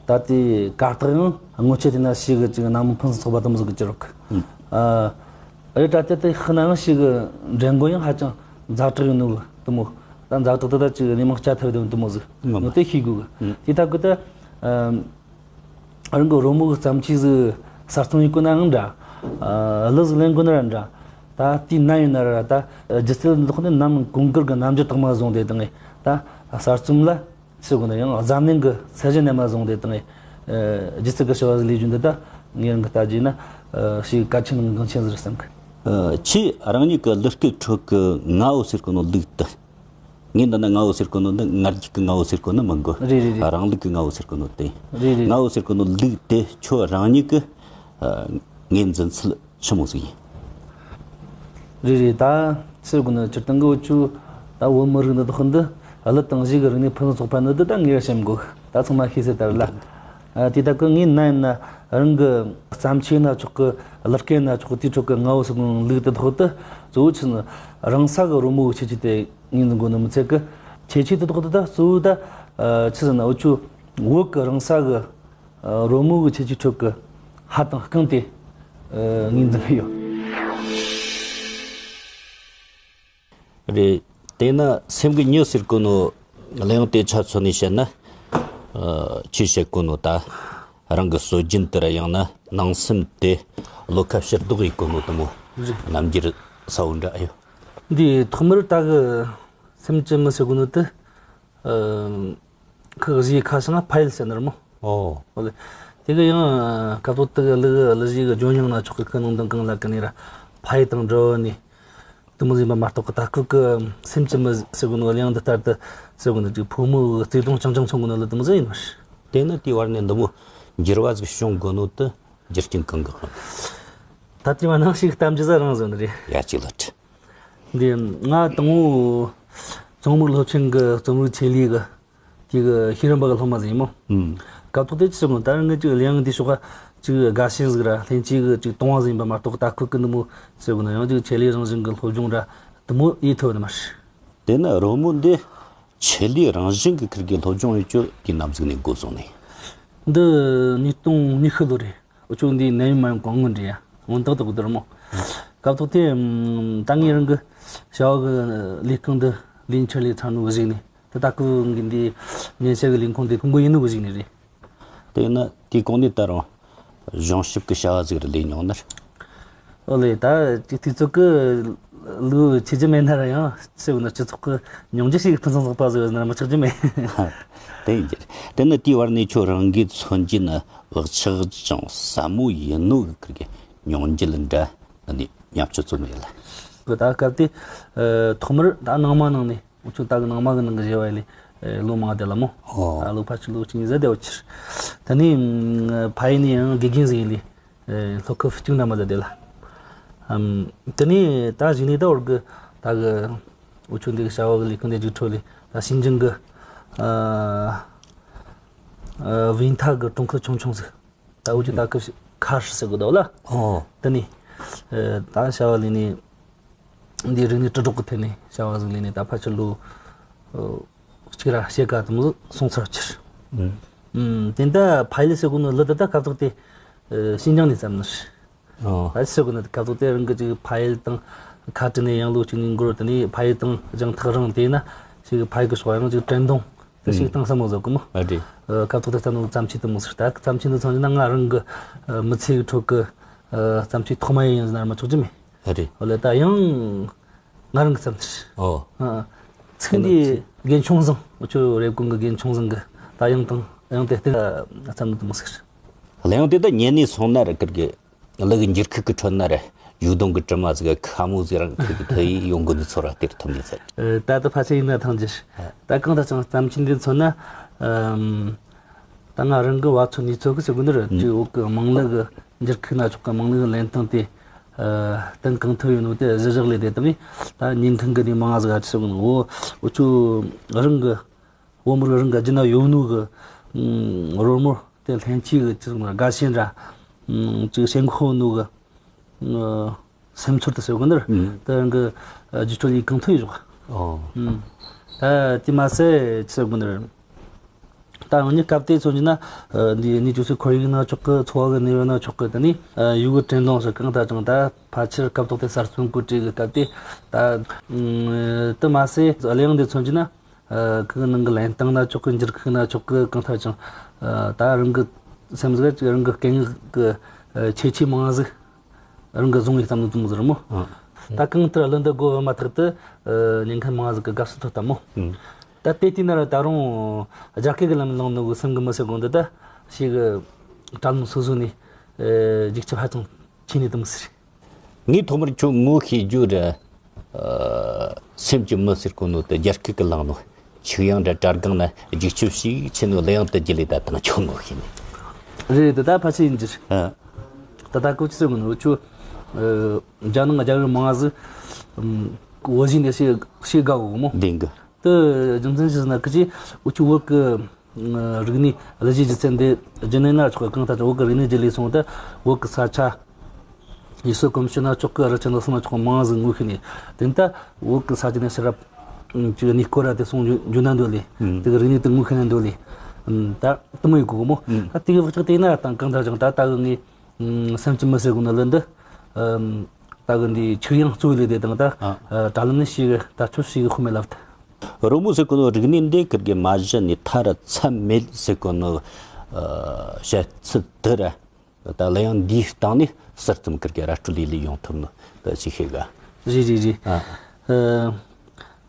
ད་དེ་གར་སྟེགས་ཡང་སྔོན་ཆད་དེ་ན་ཞིག་གི་ཅིག་སྣ་མང་ཕུན་སུམ་ཚོགས་པ་དུ་མོ་ཟིག་གི་གྱུར་རོགས། ཨུམ། ཨ། རེད། ད་དེ་དེ་ཤི་ན་ཡང་ཞིག་གི་འགྲན་སྒོ་ཡང་ཧ་ཅང་ཛ་དྲག་ཡིན་ནོ་གི་དུ་མོ། ད་ཛ་དྲག་དེ་ད་ཅིག་སྣེ་མང་སྐྱ་ཐར་དུ་དུ་མོ་ཟིག་ངོ་མ་ནོ་དེ་ཤེས་དགོས་གི། ཨུམ། དེ་ད་གི་ད། ཨ། རང་གི་རོལ་མོ་གི་བརྩམས་ཆོས་ཟིག་གསར་རྩོམ་ཡེད་དགོས་ནའང་འདྲ། ཨ། གླུ་ཟིག་ལེན་དགོས་ན་ར་འདྲ། ད་དེའི་ནང་ཡིན་ན་ར་ད་སྒྱུ་རྩལ་འདི་དག་ནི་ནམ་གོང་བཀུར་གི་རྣམ་འགྱུར་དག་མ་བཟུང་དེ་དང་། ད་གསར་རྩོམ་ལ་ཅི་ཟེར་དགོས་ན་ཡང་གཟབ་ནན་གི་ཚད་གཞི་ནས་མ་བཟུང་དེ་དང་། ཨ། སྒྱུ་རྩལ་གི་བྱ་བ་ཟིག་ལས་རྒྱུ་འདི་ད་ངས་རང་གི་ལྟ་རྒྱུ་ཡིན་ན། ཨ། ཞེ་གལ་ཆེན་ནང་གི་འགངས་ཆེན་ཟིག་རེད་བསམ་གི། ཨ། ཁྱེད་རང་ཉིད་ཀྱི་གླུ་སྐད་ཁྲོད་ཀྱི་ངའོ་ཟེར་གོ་ནོ་ལུགས་དེ། ངས་འདི་ན་ངའོ་ཟེར་གོ་ནོ་འདི་ང་རྒྱལ་གི་ངའོ་ཟེར་གོ་ནོ་མི་དགོས། རེད་རེད་རེད། རང་ལུགས་ཀྱི་ངའོ་ཟེར་གོ་ནོ་དེ། རེད་རེད། ངའོ་ཟེར་གོ་ནོ་ལུགས་དེ་ཁྱོད་རང་ཉིད་ཀྱི་ཨ་ངོས་འཛིན་ཚུལ་ཆི་མོ་ཟིག་ཡིན། རེད་རེད། ད་ཟེར་གོ་ནོ་སྤྱིར་བཏང་གི་འུ་ཆོ་ད་བོད་མི་རིགས་འདི་དག་འདི་གླུ་དང་གཞས་ཀྱི་རིག་གནས་ཕུན་སུམ་ཚོགས་པ་ནི་འདི་ད་ངེས་པར་བཤད་མི་དགོས། ད་ཚང་མ་ཤེས་གསལ་ལྟར་ལ། ཨ་དེ་ད་གི་ངས་ན་ཡིན་ན་རང་གི་བརྩམས་ཆོས་ན་ཆོག་གི། གླུ་སྐད་ན་ཆོག་གི། དེའི་ཁྲོད་ཀྱི་ངའོ་ཟེར་གོ་ནོ་ལུགས་དེ་དག་དེ་གཙོ་བོ་ཆི་ཟེར་ན་རང་ས་གི་རོལ་མོ་གི་ཁྱད་ཆོས་དེ་ངོས་འཛིན་དགོས་ནི་མི་ཚད་གི། ཁྱད་ཆོས་དེ་དག་དེ་ད་གཙོ་བོ་ད་ཨ་ཆི་ཟེར་ན་འུ་ཆོ་བོད་གི་རང་ས་གི་ཨ་རོལ་མོ་གི་ཁྱད་ཆོས་ཁྲོད་ཀྱི་ཧ་དང་རྐང་དེ་ཨ་ངོས་འཛིན་གི་ཡོད། རེད། དེས་ན་སེམས་ཀྱི་མྱི་ཟེར་གོ་ནོ་གླུ་དབྱངས་དེ་ཆ་མཚོན་ནས་བཤད་ན། ཨ་ཁྱོས་བཤད་གོ་ནོ་ད་རང་གི་སྲོལ་རྒྱུན་དེ་ར་ཡང་ན་ནང་སེམས་དེ་བློ་ཁ་ཕྱིར་ལྡོག་ཡེད་གོ་ནོ་དེ་མོ། རེད། རྣམ་འགྱུར་གསལ་བོ་འདྲ་ཨེ་ཡོད། འདི་ཐོག་མར་ད་གི་སེམས་ཀྱི་མྱི་ཟེར་གོ་ནོ་དེ། ཨ་ཁོ་གཞས་ཁ་བྱང་ཕ་ཡུལ་ཟེར་ནི་རེད་མོ། ཨོ། ཨོ་ལེ། དེ་གི་ཡང་སྐབས་ཐོག་དེ་གི་གླུ་གི་གླུ་གཞས་གི་ལྗོན་དབྱངས་ན་ཆོག་གི། ཁོ་ནང་དོན་གང་ལ་གི་ནི་ར་ཕ་ཡུལ་དང་འབྲེལ་བ་ནི་དེ་མོ་ཟིག་ཡིན་པ་མ་གཏོགས་གི། ད་ཁོ་གི་སེམས་ཀྱི་མི་ཟེར་གོ་ནོ་གླུ་དབྱངས་འདི་ལྟར་དུ་ཟེར་གོ་ནོ་ཅིག་ཕོ་མོ་གི་བརྩེ་དུང་རྐྱང་རྐྱང་མཚོན་གོ་ནོ་གླུ་དེ་མོ་ཟིག་ཡིན་པ་རེད། དེ་ནི་དེའི་བར་ནས་འདི་མོ་འགྱུར་བ་ཟིག་བྱུང་དགོས་ནོ་དེ་རྒྱུ་རྐྱེན་གང་གི་དབང་། ད་དེ་མ་ནང་ཞིག་གཏམ་རྒྱུད་ཟིག་རང་བཟོ་ནི་རེད། ཡ་གཅིག་ལ་ཁྲི། འདི་ང་དང་པོ་ཙོང་མུར་སློབ་ཆེན་གི་རྩོམ་རིག་ཆེད་ལས་གི་དེ་གི་ཤེས་རིག་པ་གི་སློབ་མ་ཟིག་ཡིན་མོ། ཨུམ། སྐབས་ཐོག་དེ་ཅི་ཟེར་མོ། ད་ངས་ཅིག་གླུ་དབྱངས་འདི་ཕྱོགས་ཀ་ཅིག་དགའ་ཞེན་ཟིག་ར་ལྷན་སྐྱེས་གི་ཅིག་དུང་བ་ཟིག་ཡིན་པ་མ་གཏོགས། ད་ཁོ་གི་འདི་མོ་ཟེར་གོ་ནོ་ཡང་ཅིག་ཆེད་ལས་རང་བཞིན་གི་སློབ་སྦྱོང་ར་དེ་མོ་ཡེད་ཐུབ་ནི་མ་རེད། དེ་ནི་རོལ་མོ་འདི་ཆེད་ལས་རང་བཞིན་གི་ཁིར་གི་སློབ་སྦྱོང་ཡེད་རྒྱུ་དེ་ནམ་ཟིག་ནས་འགོ་བཟུང་ནས། འདི་ཉིས་སྟོང་ཉི་ཤུ་ལོ་རེད། འུ་ཆོ་འདི་ནད་ཡམས་མ་ཡོང་གོང་གི་འདྲ་ཡ། སྔོན་ཐོག་ཏུ་གོ་དོར་མོ། སྐབས་ཐོག་དེ་ད་ངས་རང་གི་བྱ་བ་གི་ལས་རྐང་འདི་ལས་འཆར་ལས་ཚར་ནོ་གི་གཞུག་ནས། དེ་ད་ཁོ་གི་འདི་ཉན་བཤད་གི་ལས་ཁུངས་དེ་ཁོ་འགོ་ཡིན་ནོ་གི་གཞུག་ནས་རེད། དེ་ན་དེའི་གོང་ནས་ད་རུང་གཞུང་ཞབས་ཀྱི་བྱ་བ་ཟིག་རེ་ལས་མྱོང་ནི་རེད། ཨོ་ལེ། ད་ཅིག་དུས་ཚོད་ཀྱི་ལུགས་ཆེ་རྒྱུ་མེད་ན་ར་ཡང་ཟེར་བ་ན་སྤྱི་ཚོགས་ཀྱི་མྱོང་རྒྱུ་ཞིག་ཕུན་སུམ་ཚོགས་པ་ཟིག་ཡོད་ན་མི་ཆགས་རྒྱུ་མེད། དེ་ཡིན་རྒྱུ་རེད། དེ་ནི་དེའི་བར་ནས་ཁྱོད་རང་གིས་མཚོན་གྱི་ན་བག་ཆགས་ཅུང་ཟབ་མོ་ཡིན་ནོ་གི་ཁིར་གི་མྱོང་འགྱུར་འདྲ་ནི་ཉམས་ཆུང་ཚོ་མེད་ལ། ད་སྐབས་དེ་ཐོག་མར་ད་ནང་མ་ནང་ནས། འུ་ཆོ་ད་གི་ནང་མ་གི་ནང་གི་བྱ་བ་ལས་ལོ་མང་བསྡད་ལ་མོ། ཨོ། ད་ལོ་ཕལ་ཆེར་ལོ་གཅིག་གཉིས་ཟིག་བསྡད་ཡོད་ཕྱིར། ད་ནི་ཕ་ཡུལ་ནས་ཡང་དགེ་རྒན་ཟིག་ཡིན་ལས་ལོ་ཁ་གཅིག་འདྲ་མ་ཟིག་བསྡད་ལ། ཨམ། ད་ནི་ད་གཞུག་ནས་ད་བར་གི་ད་གི་འུ་ཆོ་འདི་གི་བྱ་བ་གི་ལས་ཁུངས་འདི་མཇུག་འཕྲོ་ལས་ད་ཞིན་ཅང་གི་ཨ་ཨ་ཝིན་ཐ་གི་གྲོང་ཁྱེར་ཆུང་ཆུང་ཟིག་ད་འུ་ཅག་ད་སྐབས་ཤིག་ཁ་ཧྲི་ཟེར་གི་འདུག་ལ། ཨོ། དེ་ནས་ཨ་ད་བྱ་བ་ལས་ནས་འདི་རིག་གནས་དྲིལ་སྒྲོག་གི་ཐད་ནས་བྱ་བ་ཟིག་ལས་ནས་ད་ཕལ་ཆེར་ལོ་ཨ་གཅིག་ར་ཕྱེད་ཀ་དེ་མོ་སོང་ཚར་ཕྱིར། ཨུམ། ཨུམ། དེ་འདྲ་ཕ་ཡུལ་ཟེར་གོ་ནོ་གླུ་དེ་ད་སྐབས་ཐོག་དེ་ཨ་ཤིན་ཅང་ནས་བརྩམས་ནི་རེད། ཨོ། ཕ་ཡུལ་ཟེར་གོ་ནོ་སྐབས་ཐོག་དེ་རང་གི་ཅིག་ཕ་ཡུལ་དང་ཁ་བྲལ་ནས་ཡང་ལོ་གཅིག་གཉིས་འགོར། དེ་ནས་ཕ་ཡུལ་དང་རྒྱང་ཐག་རིང་། དེ་ན་ཅིག་ཕ་ཡུལ་གི་ཕྱོགས་ཡང་ཅིག་དྲན་གདུང་། དེ་ཞིག་བཏང་ས་མོ་ཟོ་གི་མོ། ཨ་རེད། ཨ་སྐབས་ཐོག་དེ་ལྟ་ནོ་བརྩམས་ཆོས་དེ་མོ་ཟེར། ད་བརྩམས་ཆོས་འདི་ཚང་གི་ན་ང་རང་གི་ཨ་མི་ཚེ་གི་ཁྲོད་གི་ཨ་བརྩམས་ཆོས་ཐོག་མ་ཡིན་ཡིན་ཟེར་ན་ར་མ་ཆོག་རྒྱུ་མེད། ཨ་རེད། ཨོ་ལེ། ད་ཡང་ང་རང་གི་བརྩམས་ཆོས། ཨོ། ཨ་ཚིག་འདི་རྒན་ཆུང་བཟང་། འུ་ཆོ་རེབ་གོང་གི་རྒན་ཆུང་བཟང་གི་ད་ཡང་དང་ཡང་དེ་ལྟར་བརྩམས་ནོ་དེ་མོ་ཟེར། གླུ་དབྱངས་དེ་ད་ཉན་ནས་སོང་ན་ར་ཁིར་གི་གླུ་གི་འགྱུར་ཁུག་གི་ཁྲོད་ན་ར་གཞུག་དོན་གི་དྲི་མ་ཟིག་ཁ་མོ་ཟིག་རང་ཁུག་གི་ཐོས་ཡི་ཡོང་གི་ནི་ཚོར་བ་སྟེར་ཐུབ་ནི་ཟེར། ཨ་ད་ད་ཕལ་ཆེར་ཡིན་ན་ཐང་རྒྱུ། ད་གང་ལྟར་ཀྱང་བརྩམས་ཆོས་འདི་མཚོན་ན་ཨམ་ད་ང་རང་གི་བ་ཚོ་ནུས་ཚོད་གི་ཟེར་གི་འདི་ར་ཅིག་འོག་གི་དམངས་གླུ་གི་འགྱུར་ཁུག་ན་ཆོག་གི། དམངས་གླུ་གི་ལེན་སྟངས་དེ་ཨ་གཏན་གང་ཐུབ་ཡོད་ནོ་དེ་གཞི་བཞག་ལས་དེ་དང་ད་ཉན་མཁན་གི་ནི་མང་ང་ཟིག་ཨ་ཅི་ཟེར་གི་ནོ། འོ་འུ་ཆོ་རང་གི་བོད་མི་རིགས་རང་གི་རྒྱུད་ན་ཡོད་ནོ་གི་ཨམ་རོལ་མོ་དེ་ལྷན་སྐྱེས་གི་ཅི་ཟེར་དགའ་ཞེན་ར་ཨམ་ཅིག་ཞེན་ཁོག་ནོ་གི་ཨ་སེམས་ཚོར་དེ་ཟེར་གོ་ནི་རེད། ཨུམ། དེ་རང་གི་ཨ་རྒྱུད་སྤྲོད་ཡིག་གང་ཐུབ་ཡོད་ཞོག་ཨོ། ཨུམ། ད་དེ་མ་ཟད་ཅི་ཟེར་གོ་ནི་རེད། ད་རང་ཉིད་སྐབས་དེ་མཚོན་གྱི་ན་ཨ་འདི་གནས་བཅུ་ཚོད་ཁོར་ཡུག་ན་ཆོག་གི། འཚོ་བ་གི་གནས་བབ་ན་ཆོག་གི། དེ་ནས་ཨ་ཡུལ་གི་དྲན་གདུང་ཟེར། གང་ལྟར་ཀྱང་ད་ཕལ་ཆེར་སྐབས་ཐོག་དེ་གསར་རྩོམ་གོ་སྒྲིག་གི་སྐབས་དེ། ད་ཨུམ་དེ་མ་ཟད་གླུ་དབྱངས་འདི་མཚོན་གྱི་ན། ཨ་ཁོའི་ནང་གི་ལེན་སྟངས་ན་ཆོག་གི། འགྱུར་ཁུག་ན་ཆོག་གི། གང་ལྟར་ཀྱང་ཨ་ད་རང་གི་སེམས་ཟིག་རང་གི་སྐད་ངག་གི་ཨ་ཁྱད་ཆོས་མང་ཟིག་རང་གི་བཟུང་བའི་བསམ་བློ་དེ་མོ་ཟིག་རེད་མོ། ཨ་ད་གང་ལྟར་གླུ་འདི་དགོས་པ་མ་ཐག་ཏུ་ཨ་ཉན་མཁན་མང་ཟིག་གི་དགའ་བསུ་ཐོབ་ཐལ་མོ། ཨ་ད་དེ་དུས་ན་ར་ད་རུང་རྒྱ་སྐད་གི་ལམ་བླངས་ནོ་གི་སེམས་གི་མི་ཟེར་གོ་འདི་ད་ཞིག་གི་དྲ་ལམ་སོ་སོ་ནས་ཨ་རྒྱུག་ཁྱབ་ཧ་ཅང་ཆེ་ནི་དེ་མོ་ཟིག་རེད། ངས་ཐོག་མར་ཁྱོད་ངོ་ཤེས་རྒྱུ་ར་ ཨ། སེམས་ཀྱི་མི་ཟེར་གོ་ནོ་དེ་རྒྱ་སྐད་གི་ལང་ནོ། ཆིག་ཡང་འདྲ་དྲ་སྒང་ན་རྒྱུག་ཆུ་ཞིག་ཆེ་ནོ་ལ་ཡང་དུ་རྒྱུ་ལས་ད་དང་ཆོག་ནོ་ཤེས་ནི། རེད་དེ་ད་ཕལ་ཆེར་ཡིན་གྱི་རེད། ཨ། ད་ད་ཀོ་ཅི་ཟེར་གོ་ནོ་ཆུ། ཨ། རྒྱ་ནང་རྒྱ་རིགས་མང་ཟིག་ཨམ། བོད་གཞས་ནས་ཤེས་ཤེས་དགའ་གོ་མོ། བདེན་གི། དེ་རྒྱུ་མཚན་ཞིག་ཟེར་ན་ཁི་ཅི་འུ་ཆུ་བོད་གི་རིག་གནས་གླུ་གཞས་སྒྱུ་རྩལ་འདི་རྒྱུ་ནས་ན་ཆོག་གི། གང་ལྟར་བོད་གི་རིག་གནས་རྒྱུ་ལས་སོང་དུ་བོད་གི་ས་ཆ་ཡུལ་སྲོལ་གོམས་གཤིས་ན་ཆོག་གི། རི་ཆུ་ནགས་གསུམ་ན་ཆོག་གི། མང་ཟིག་ངོ་ཤེས་ནས། དེ་ནས་ད་བོད་གི་ས་ཆ་ནས་ཕྱི་རབས་ཅིག་གནས་སྐོར་ར་དེ་སོང་འཇུ་འཇུ་ན་འདོད་ལས། ཨང་། དེ་གི་རིག་གནས་དེ་ངོ་ཤེས་ན་འདོད་ལས། ཨང་། ད་དེ་མོ་ཡི་གོ་གི་མོ། ཨང་། ད་དེ་གི་བག་ཆགས་དེ་ན་དང་གང་ལྟར་ཀྱང་ད་ད་གི་ངས་སེམས་ཀྱི་མི་ཟེར་གོ་ནོ་གླུ་འདི། ཨམ། ད་གི་འདི་ཆིག་ཡང་གཙོ་བོ་ལས་དེ་དང་ད། ཨ། ཨ། དྲ་ལམ་ནས་ཤེས་གི། ད་ཁྱོད་ཤེས་གི་ཁོ་མེད་ལབ་ད། རོ་མོ་ཟེར་གོ་ནོ་རིག་གནས་འདི་ཁིར་གི་མ་གཞི་ནས་ཐ་ར་མཚམས་མེད་ཟེར་གོ་ནོ། ཨ། བཤད་ཚུལ་དེ་ར། ད་གླུ་དབྱངས་འདིའི་སྟེང་ནས་གསར་རྩོམ་ཁིར་གི་ར་སྤྲོད་ལས་ལས་ཡོང་ཐུབ་ནོ་ད་ཅི་ཤེས་ག། རེད་རེད་རེད། ཨ། ཨ།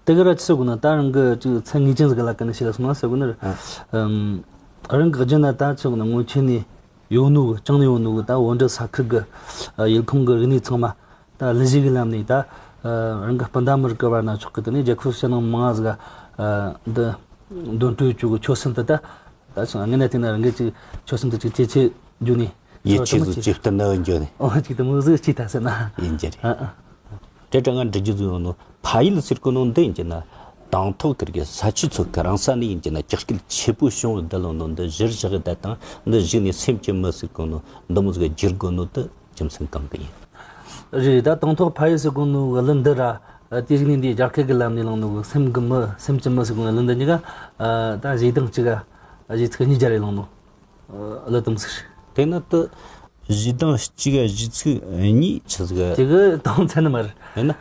དེ་གི་ར་ཆི་ཟེར་གོ་ན་ད་རང་གི་ཅིག་ཚན་ངེས་ཅན་ཟིག་ལ་ཀ་ནས་ཤེས་ལ་སོང་ན་ཟེར་གོ་ནི་ར། ཨ། ཨམ། རང་གི་རྒྱུ་ན་ད་ཆི་གོ་ན་ངོ་ཆེ་ནས། ཡོད་ནོ་གི། བཅངས་ནས་ཡོད་ནོ་གི་ད་བོད་འབྲེལ་ས་ཁུལ་གི། ཨ། ཡུལ་ཁོངས་གི་རིག་གནས་ཚང་མ་ད་གླུ་གཞས་གི་ལམ་ནས་ད། ཨ། རང་གི་སྤུན་ཟླ་མི་རིགས་གི་བར་ན་ཆོག་གི། དེ་ནས་རྒྱལ་ཁབ་ཕྱི་ནང་མང་ཟིག་ག། ཨ། འདི་འདོན་སྤྲོད་བཅུག་གི། ཆོད་སེམས་དེ་ད་ད་སོང་། ངས་ན་དེ་ན་རང་གི་ཅིག་ཆོད་སེམས་དེ་ཅིག་ཇེ་ཆེ་འགྱོ་ནས། ཡིད་ཆེས་སུ་ཇེ་བརྟན་ན་འགྱོ་ནས། ཨོ་ཅིག་དེ་མོ་ཟིག་ཅིག་ད་ཟེར་ན། ཡིན་གྱི་རེད། ཨ། ཨ། དེ་དྲ་ང་འདྲི་རྒྱུ་ཟིག་ཡོང་ནོ། ཕ་ཡུལ་ཟེར་གོ་ནོ་འདི་ཡིན་གྱི་ན། དང་ཐོག་ཁིར་གི་ས་ཆུ་ཚོད་ཀྱི་རང་ས་ནས་ཡིན་གྱི་ན་ཇག་སྐད་ཆེ་པོ་བྱུང་བ་འདི་ལོ་ནོ་འདི་གཞིར་བཞག་གི་ད་དང་འདི་གཞིགས་ནས་སེམས་ཀྱི་མི་ཟེར་གོ་ནོ་འདི་མོ་ཟིག་བསྒྱུར་དགོས་ནོ་དེ་རྒྱུ་མཚན་གང་གི་ཡིན། རེད། ད་དང་ཐོག་ཕ་ཡུལ་ཟེར་གོ་ནོ་གི་གླུ་འདི་ར། དེ་རིགས་ནས་འདི་རྒྱ་སྐད་གི་ལམ་ནས་བླངས་ནོ་གི་སེམས་ཀྱི་མི། སེམས་ཀྱི་མི་ཟེར་གོ་ནོ་གླུ་འདི་གཉིས་ཀ། ད་གཞས་གདངས་གཅིག་ག་གཞས་ཚིག་གཉིས་སྦྱར་རེ་བླངས་ནོ། ཨ། གླུ་དེ་མོ་ཟིག་རེད། དེ་ན་དེ་གཞས་གདངས་གཅིག་ག་གཞས་ཚིག་གཉིས་ཆི་ཟིག་ག། དེ་གི་དོན་ཚན་ནི་མ་རེད། ཡིན་ན།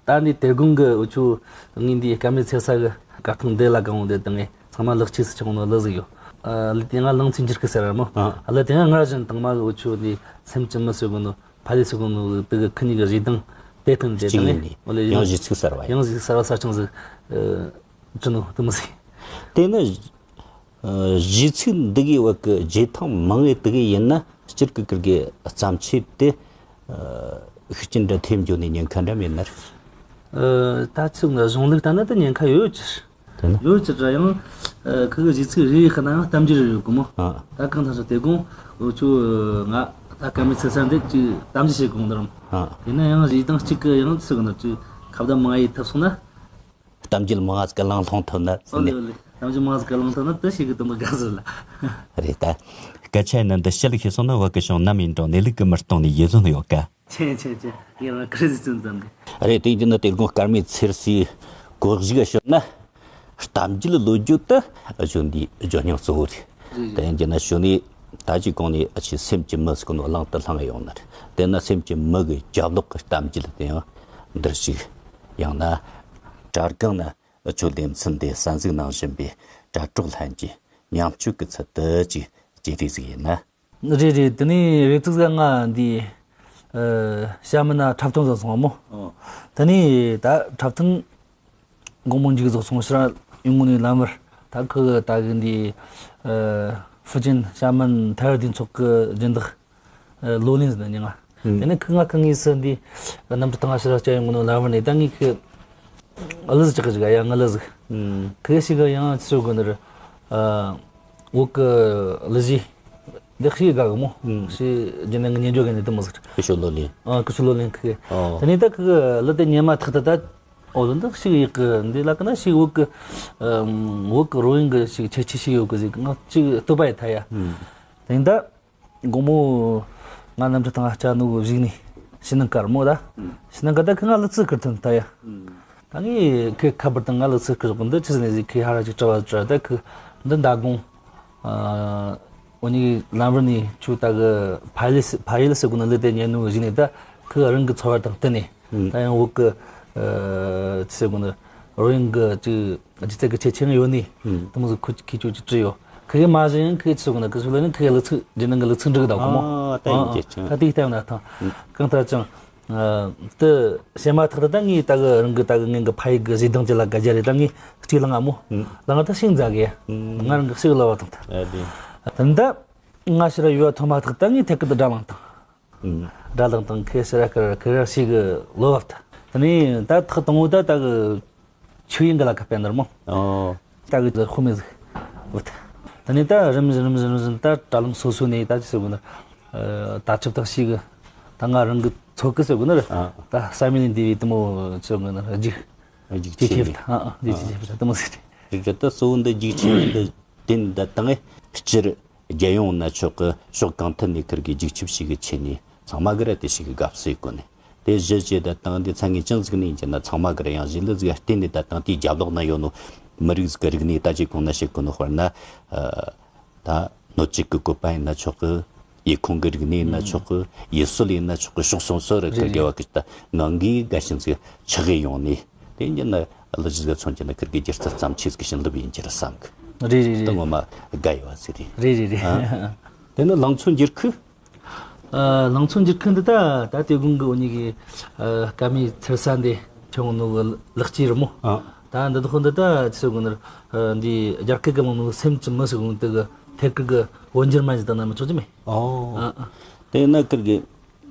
ད་ནི་དེ་དགོང་གི་འུ་ཆོ་ངའི་འདི་སྐར་མའི་ཚེ་ས་གི་དཀར་ཐང་འདི་ལ་གང་འོང་དེ་དང་ངས་ཚང་མ་ལེགས་སྐྱེས་སུ་ཆགས་ནོ་གླུ་ཟིག་ཡོད། ཨ། གླུ་དེ་ང་ལང་ཚོའི་འགྱུར་ཁུག་ཟེར་ར་མོ། ཨ། གླུ་དེ་ང་སྔར་བཞིན་དང་མ་གི་འུ་ཆོ་འདི་སེམས་ཀྱི་མི་ཟེར་གོ་ནོ། ཕ་ཡུལ་ཟེར་གོ་ནོ་དེ་གི་ཁི་གཉིས་གི་གཞས་གདངས་དེ་ཐོན་དེ་གཅིག་དང་ཡིན་ནི། ཨོ་ལེ། ཡང་གཞས་ཚིག་གསར་བ་ཡིན། ཡང་གཞས་ཚིག་གསར་བ་གསར་རྐྱང་ཟིག་ཨ། བྲིས་ནོ་དེ་མོ་ཟིག་དེ་ནི། ཨ། གཞས་ཚིག་འདི་གི་བར་གི་བརྗེ་ཐང་མང་ངེ་དེ་གི་ཡིན་ན་སྤྱིར་གི་ཁིར་གི་བརྩམས་ཆོས་དེ། ཨ། ཤུགས་རྐྱེན་འདྲ་ཐེབས་འགྱོ་ནས་ཉེན་ཁ་འདྲ་མེད་ན་ར། ཨ། ད་ཚིག་ནི་གཞུང་ལུགས་ལྟར་ན་ད་ཉེན་ཁ་ཡོད་ཀྱི། དེ་ནི། ཡོད་ཀྱི་ར་ཡང་། ཨ། ཁི་གི་གཞས་ཚིག་རེ་རེ་ཁ་ན་ཡང་གཏམ་རྒྱུད་རེ་ཡོད་གི་མོ། ཨ། ད་གང་ཐང་ཆ་དེ་དགོང་འུ་ཆོ་ང་ད་སྐར་མའི་ཚེ་ས་འདི་ཅིག་གཏམ་རྒྱུད་བྱེད་གོང་དུ་རམ། ཨ། དེ་ན་ཡང་གཞས་གདངས་གཅིག་གི་ཡང་ཚིག་ནི་ཅིག་ཁ་བརྡ་མང་ཡེ་ཐུབ་སོང་ན། གཏམ་རྒྱུད་མང་ང་ཟིག་ག་བླངས་ལྷོང་ཐུབ་ན་ཟེར་ནས། ཨོ་ལེ་ཨོ་ལེ། གཏམ་རྒྱུད་མང་ང་ཟིག་ག་བླངས་ཐུབ་ན་དེ་ཞིག་གི་དུམ་བུ་དགའ་ཟེར་ལ། རེད་ད། སྐད་ཆ་ཡིན་ན་འདི་ཕྱི་ལ་ཤེས་སོང་ན་བ་གི་བྱུང་ནམ་ཡིན་རུང་གནས་ལུགས་ཀྱི་མི་སྟོང་ནས་ཡིད་བཟུང་ཡོད་ཀ། ཆེ་ཆེ་ཆེ། ངས་རང་ཁ་རེ་ཟིག་བཙུན་ཙམ་གི། རེད། དེ་ཡིན་གྱི་ན་དེ་དགོང་སྐར་མའི་ཚེ་སའི་གོ་གཞིག་ག་ཞོན་ན། གཏམ་རྒྱུད་ལོ་རྒྱུས་དེ་གཞོན་དུས་ལྗོན་སྙིང་གཙོ་བོ་རེད། རེད་རེད། དེ་ཡིན་གྱི་ན་གཞོན་ནས་ད་ཅིག་གོང་ནས་ཨ་ཆེ་སེམས་ཀྱི་མི་ཟེར་གོ་ནོ་གླེང་དུ་བླངས་ཡོང་ན་རེད། དེ་ན་སེམས་ཀྱི་མི་གི་རྒྱབ་ལོགས་ཀྱི་གཏམ་རྒྱུད་དེ་ཡང་འདིར་ཞུགས། ཡང་ན་དྲ་སྒང་ན་ཨ་ཆོ་ལེ་ཚན་དེ་གསན་གཟིགས་གནང་བཞིན་པའི་དྲ་གྲོགས་ལྷན་གྱིས་མཉམ་སྤྱོད་ཀྱི་ཚུལ་དུ་ཅིག་བྱེད་རེས་ཟིག་ཡིན་ན། རེད་རེད། དེ་ནས་རེ་ཚིག་ཟ་ང་འདི། ཨ། ཞྭ་མི་ན་འཁྲབ་སྟོན་ཟ་སོང་བ་མོ། ཨོ། དེ་ནས་ད་འཁྲབ་སྟོན་དགོང་མོ་མཇུག་རྫོགས་སོང་ཕྱིར་ཡོང་ངོ་ནས་ལམ་བར་ད་ཁི་ད་གི་འདི། ཨ། ཧྥུ་ཅན་ཞྭ་མི་ན་ཐའེ་ཝན་སྡེ་ཚོགས་ཀྱི་སྦྱིན་བདག་ཨ། ལོ་ལིན་ཟེར་ན་མྱིང་ང་། ཨུམ། དེ་ནས་ཁི་ང་ཁི་ངེས་སུ་འདི་གནམ་གྲུ་སྟེང་ང་ཕྱིར་སྐྱེལ་ཡོང་ངོ་ནས་ལམ་བར་ནས་ད་ངས་ཁི་གླུ་ཟིག་ཅིག་གི་ཟིག་ཡ་ང་གླུ་ཟིག་ཨུམ། ཁི་ཞིག་གི་ཡང་ཚོད་དགོས་ནི་རེད། ཨ། བོད་གི་གླུ་གཞས་འདི་ཤེས་དགའ་གི་མོ། ཨུམ། ཤེས་རྒྱུ་ནི་ངའི་ཉན་འཇོག་གི་ནི་དེ་མོ་ཟིག་ཀུ་ཤུ་ལོ་ལིན། ཨ། ཀུ་ཤུ་ལོ་ལིན་ཁི། ཨོ། དེ་ནས་ད་ཁི་གི་གླུ་དེ་ཉན་མ་ཐག་ཏུ་ད། ཨོ་ལོ་འདི་ཤིག་ཡག་གི་འདི་ལ་ཀི་ན་ཤིག་བོད་གི། ཨམ། བོད་གི་རོལ་དབྱངས་གི་ཤིག་ཁྱད་ཆོས་ཤིག་ཡོད་གི་ཟིག་ང་ཅིག་བསྟོད་པ་ཡི་ཐ་ཡ། ཨུམ། དེ་ནས་ད་དགོང་མོ་ང་གནམ་གྲུ་སྟེང་ང་སྐྱེལ་ནོ་གི་གཞུག་ནས་ཕྱི་ནང་ཀར་མོ་ད། ཨུམ། ཕྱི་ནང་ཀར་ད་ཁི་ང་གླུ་ཚིག་ཁུར་ཐོན་ཐ་ཡ། ཨུམ། ད་ངས་ཁི་ཁ་པར་དང་ང་གླུ་ཚིག་ཁུར་ཟོག་འདི་ཆི་ཟིག་ནས་ཟིག་ཁི་ཧ་ར་ཅིག་བྲི་བ་བྲི་ད་ཁི་འདི་མདང་དགོང་། ཨ། འོ་ནི་ལམ་བར་ནས་ཆུ་ད་གི་ཕ་ཡུལ་ཕ་ཡུལ་ཟེར་གོ་ནི་གླུ་དེ་ཉན་ནོ་གི་གཞུག་ནས་ད་ཁི་རང་གི་འཚོ་བ་དང་བསྟུན་ནས། ཨུམ། ད་ཡང་བོད་གི། ཨ། ཅི་ཟེར་གོ་ནི། རོལ་དབྱངས་གི་ཅིག་སྒྱུ་རྩལ་གི་ཁྱད་ཆོས་ཡོད་ནི། ཨུམ། དེ་མོ་ཟིག་ཁོ་ཁྱེད་ཆོས་ཅིག་བྲིས་ཡོད། ཁི་གེ་མ་གཞི་ཡང་ཁི་གེ་ཅི་ཟེར་གོ་ནི་ཀི་སུ་ལ་ནི་ཁི་གེ་གླུ་ཚིག་རྒྱུ་ནང་གི་གླུ་ཚིག་འབྲི་གི་ད་གོ་མོ། ཨ། ད་ཡིན་གྱི་ཅང་། ད་དེའི་ལྟ་ཡོང་ན་ཐང་། ཨུམ། གང་ལྟར་ཅང་། ཨ། དེ་བཤད་མ་ཐག་ཏུ་ད་ངས་ད་གི་རང་གི་ད་གི་ངན་གི་ཕ་ཡུལ་གི་གཞས་གདངས་ཅིག་ལ་ག་རྒྱ་རེད། ད་ངས་ཅིག་ལ་ང་མོ། ཨུམ། ལ་ང་ད་ཤིང་འཛག་གི། ཨུམ། ང་རང་གི་ཤིག་ལ་བ་དང་ད། ཨ་དེ། ད་ད་ང་ཕྱིར་ཡུལ་ཐོན་མ་ཐག་ད་ངས་ཐད་ཀི་ད་སྒྲ་ལངས་དང་། ཨུམ། སྒྲ་ལངས་དང་ཁི་ཕྱིར་ཀི་ཀི་ར་ཤིག་གི་ལོ་བབ་ད། དེ་ནས་ད་ཐག་དང་པོ་ད་ད་གི་ཆིག་ཡིན་གི་ལ་ཁ་པད་ནར་མོ། ཨོ། ད་གི་དཔེ་མེད་ཟིག་བུད། དེ་ནས་ད་རིམ་བཞིན་རིམ་བཞིན་རིམ་བཞིན་ད་དྲ་ལམ་སོ་སོ་ནས་ད་ཅི་ཟེར་དགོས་ན། ད་ཁྲིད་ཐག་ཞིག་གི་ད་ང་རང་གི་ཚོད་ཀི་ཟེར་དགོས་ན་ར། ཨ། ད་ས་མིན་འདི་བའི་དེ་མོ་ཟེར་དགོས་ན་ར་རྒྱུག་རྒྱུག་ཆེ་ཆེ་བུད། ཨ་ཨ་རྒྱུག་ཆེ་ཆེ་བུད་དེ་མོ་ཟེར། རིག་ར་ད་གཙོ་བོ་འདི་རྒྱུག་ཆེ་བུད་འདི་དེ་འདི་དང་སྤྱིར། རྒྱལ་ཡོངས་ན་ཆོག་གི་ཕྱོགས་གང་ཐད་ནས་ཁུར་གི་རྒྱུག་ཆིབས་ཤིག་གི་ཆེད་ནས་ཚང་མ་གི་ར་དེ་ཞིག་གི་དགའ་བསུ་ཡི་སྒོ་ནས་དེ་གཞི་བྱས་ད་དང་དེ་ཚ་ངེས་ཅན་ཟིག་ནས་ཡིན་གྱི་ན་ཚང་མ་གི་ར་ཡང་གཞི་ལ་ཟིག་བརྟེན་ནས་ད་དང་དེའི་རྒྱབ་ལོགས་ན་ཡོད་ནོ་མི་རིགས་ཟིག་གི་རིག་གནས་ད་ཅིག་གོང་ན་བཤད་གོ་ནོ་དཔེར་ན་ད་སྣོད་བཅུད་གི་བཀོད་པ་ཡིན་ན་ཆོག་གི་ཡུལ་ཁོངས་གི་རིག་གནས་ཡིན་ན་ཆོག་གི་ཡུལ་སྲོལ་ཡིན་ན་ཆོག་གི་ཕྱོགས་སོ་སོ་ར་ཁུར་དགེ་བ་གི་ད་ངང་གིས་དགའ་ཞིང་ཟིག་ཆགས་གི་ཡོང་ནས་དེ་ཡིན་གྱི་ན་གླུ་གཞས་ཟིག་མཚོན་གྱི་ན་ཁུར་གི་སྒྱུ་རྩལ་བརྩམས་ཆོས་ཟིག་བྱིན་རླབས་ཡིན་གྱི་ར་བསམ་གི། རེད་རེད་ད་རེད། ངོ་མ་དགའ་ཡོད་པ་ཟིག་རེད། རེད་རེད་རེད། ཨ། དེ་ནི་ལང་ཚོ་འགྱུར་ཁུག་ཨ། ལང་ཚོ་འགྱུར་ཁུག་འདི་ད་ད་དེ་དགོན་གི་འུ་གཉིས་ཀྱི་ཨ། སྐར་མའི་ཚེར་ས་འདི་ཁྱོད་ངོ་ནོ་གི་ལག་སྐྱེས་རི་མོ། ཨ། ད་འདི་དག་འདི་ད་ཆི་ཟེར་དགོས་ནི་ར། ཨ། འདི་རྒྱ་སྐད་གི་ལང་ནོ་སེམས་ཀྱི་མི་ཟེར་གོ་ནོ་དེ་གི་ཐད་ཀར་གི་འོ་འགྱུར་མ་ཞིག་བཏང་ན་མི་ཆོག་གི་མེད། ཨོ། ཨ་ཨ། དེ་ན་ཁུར་གི་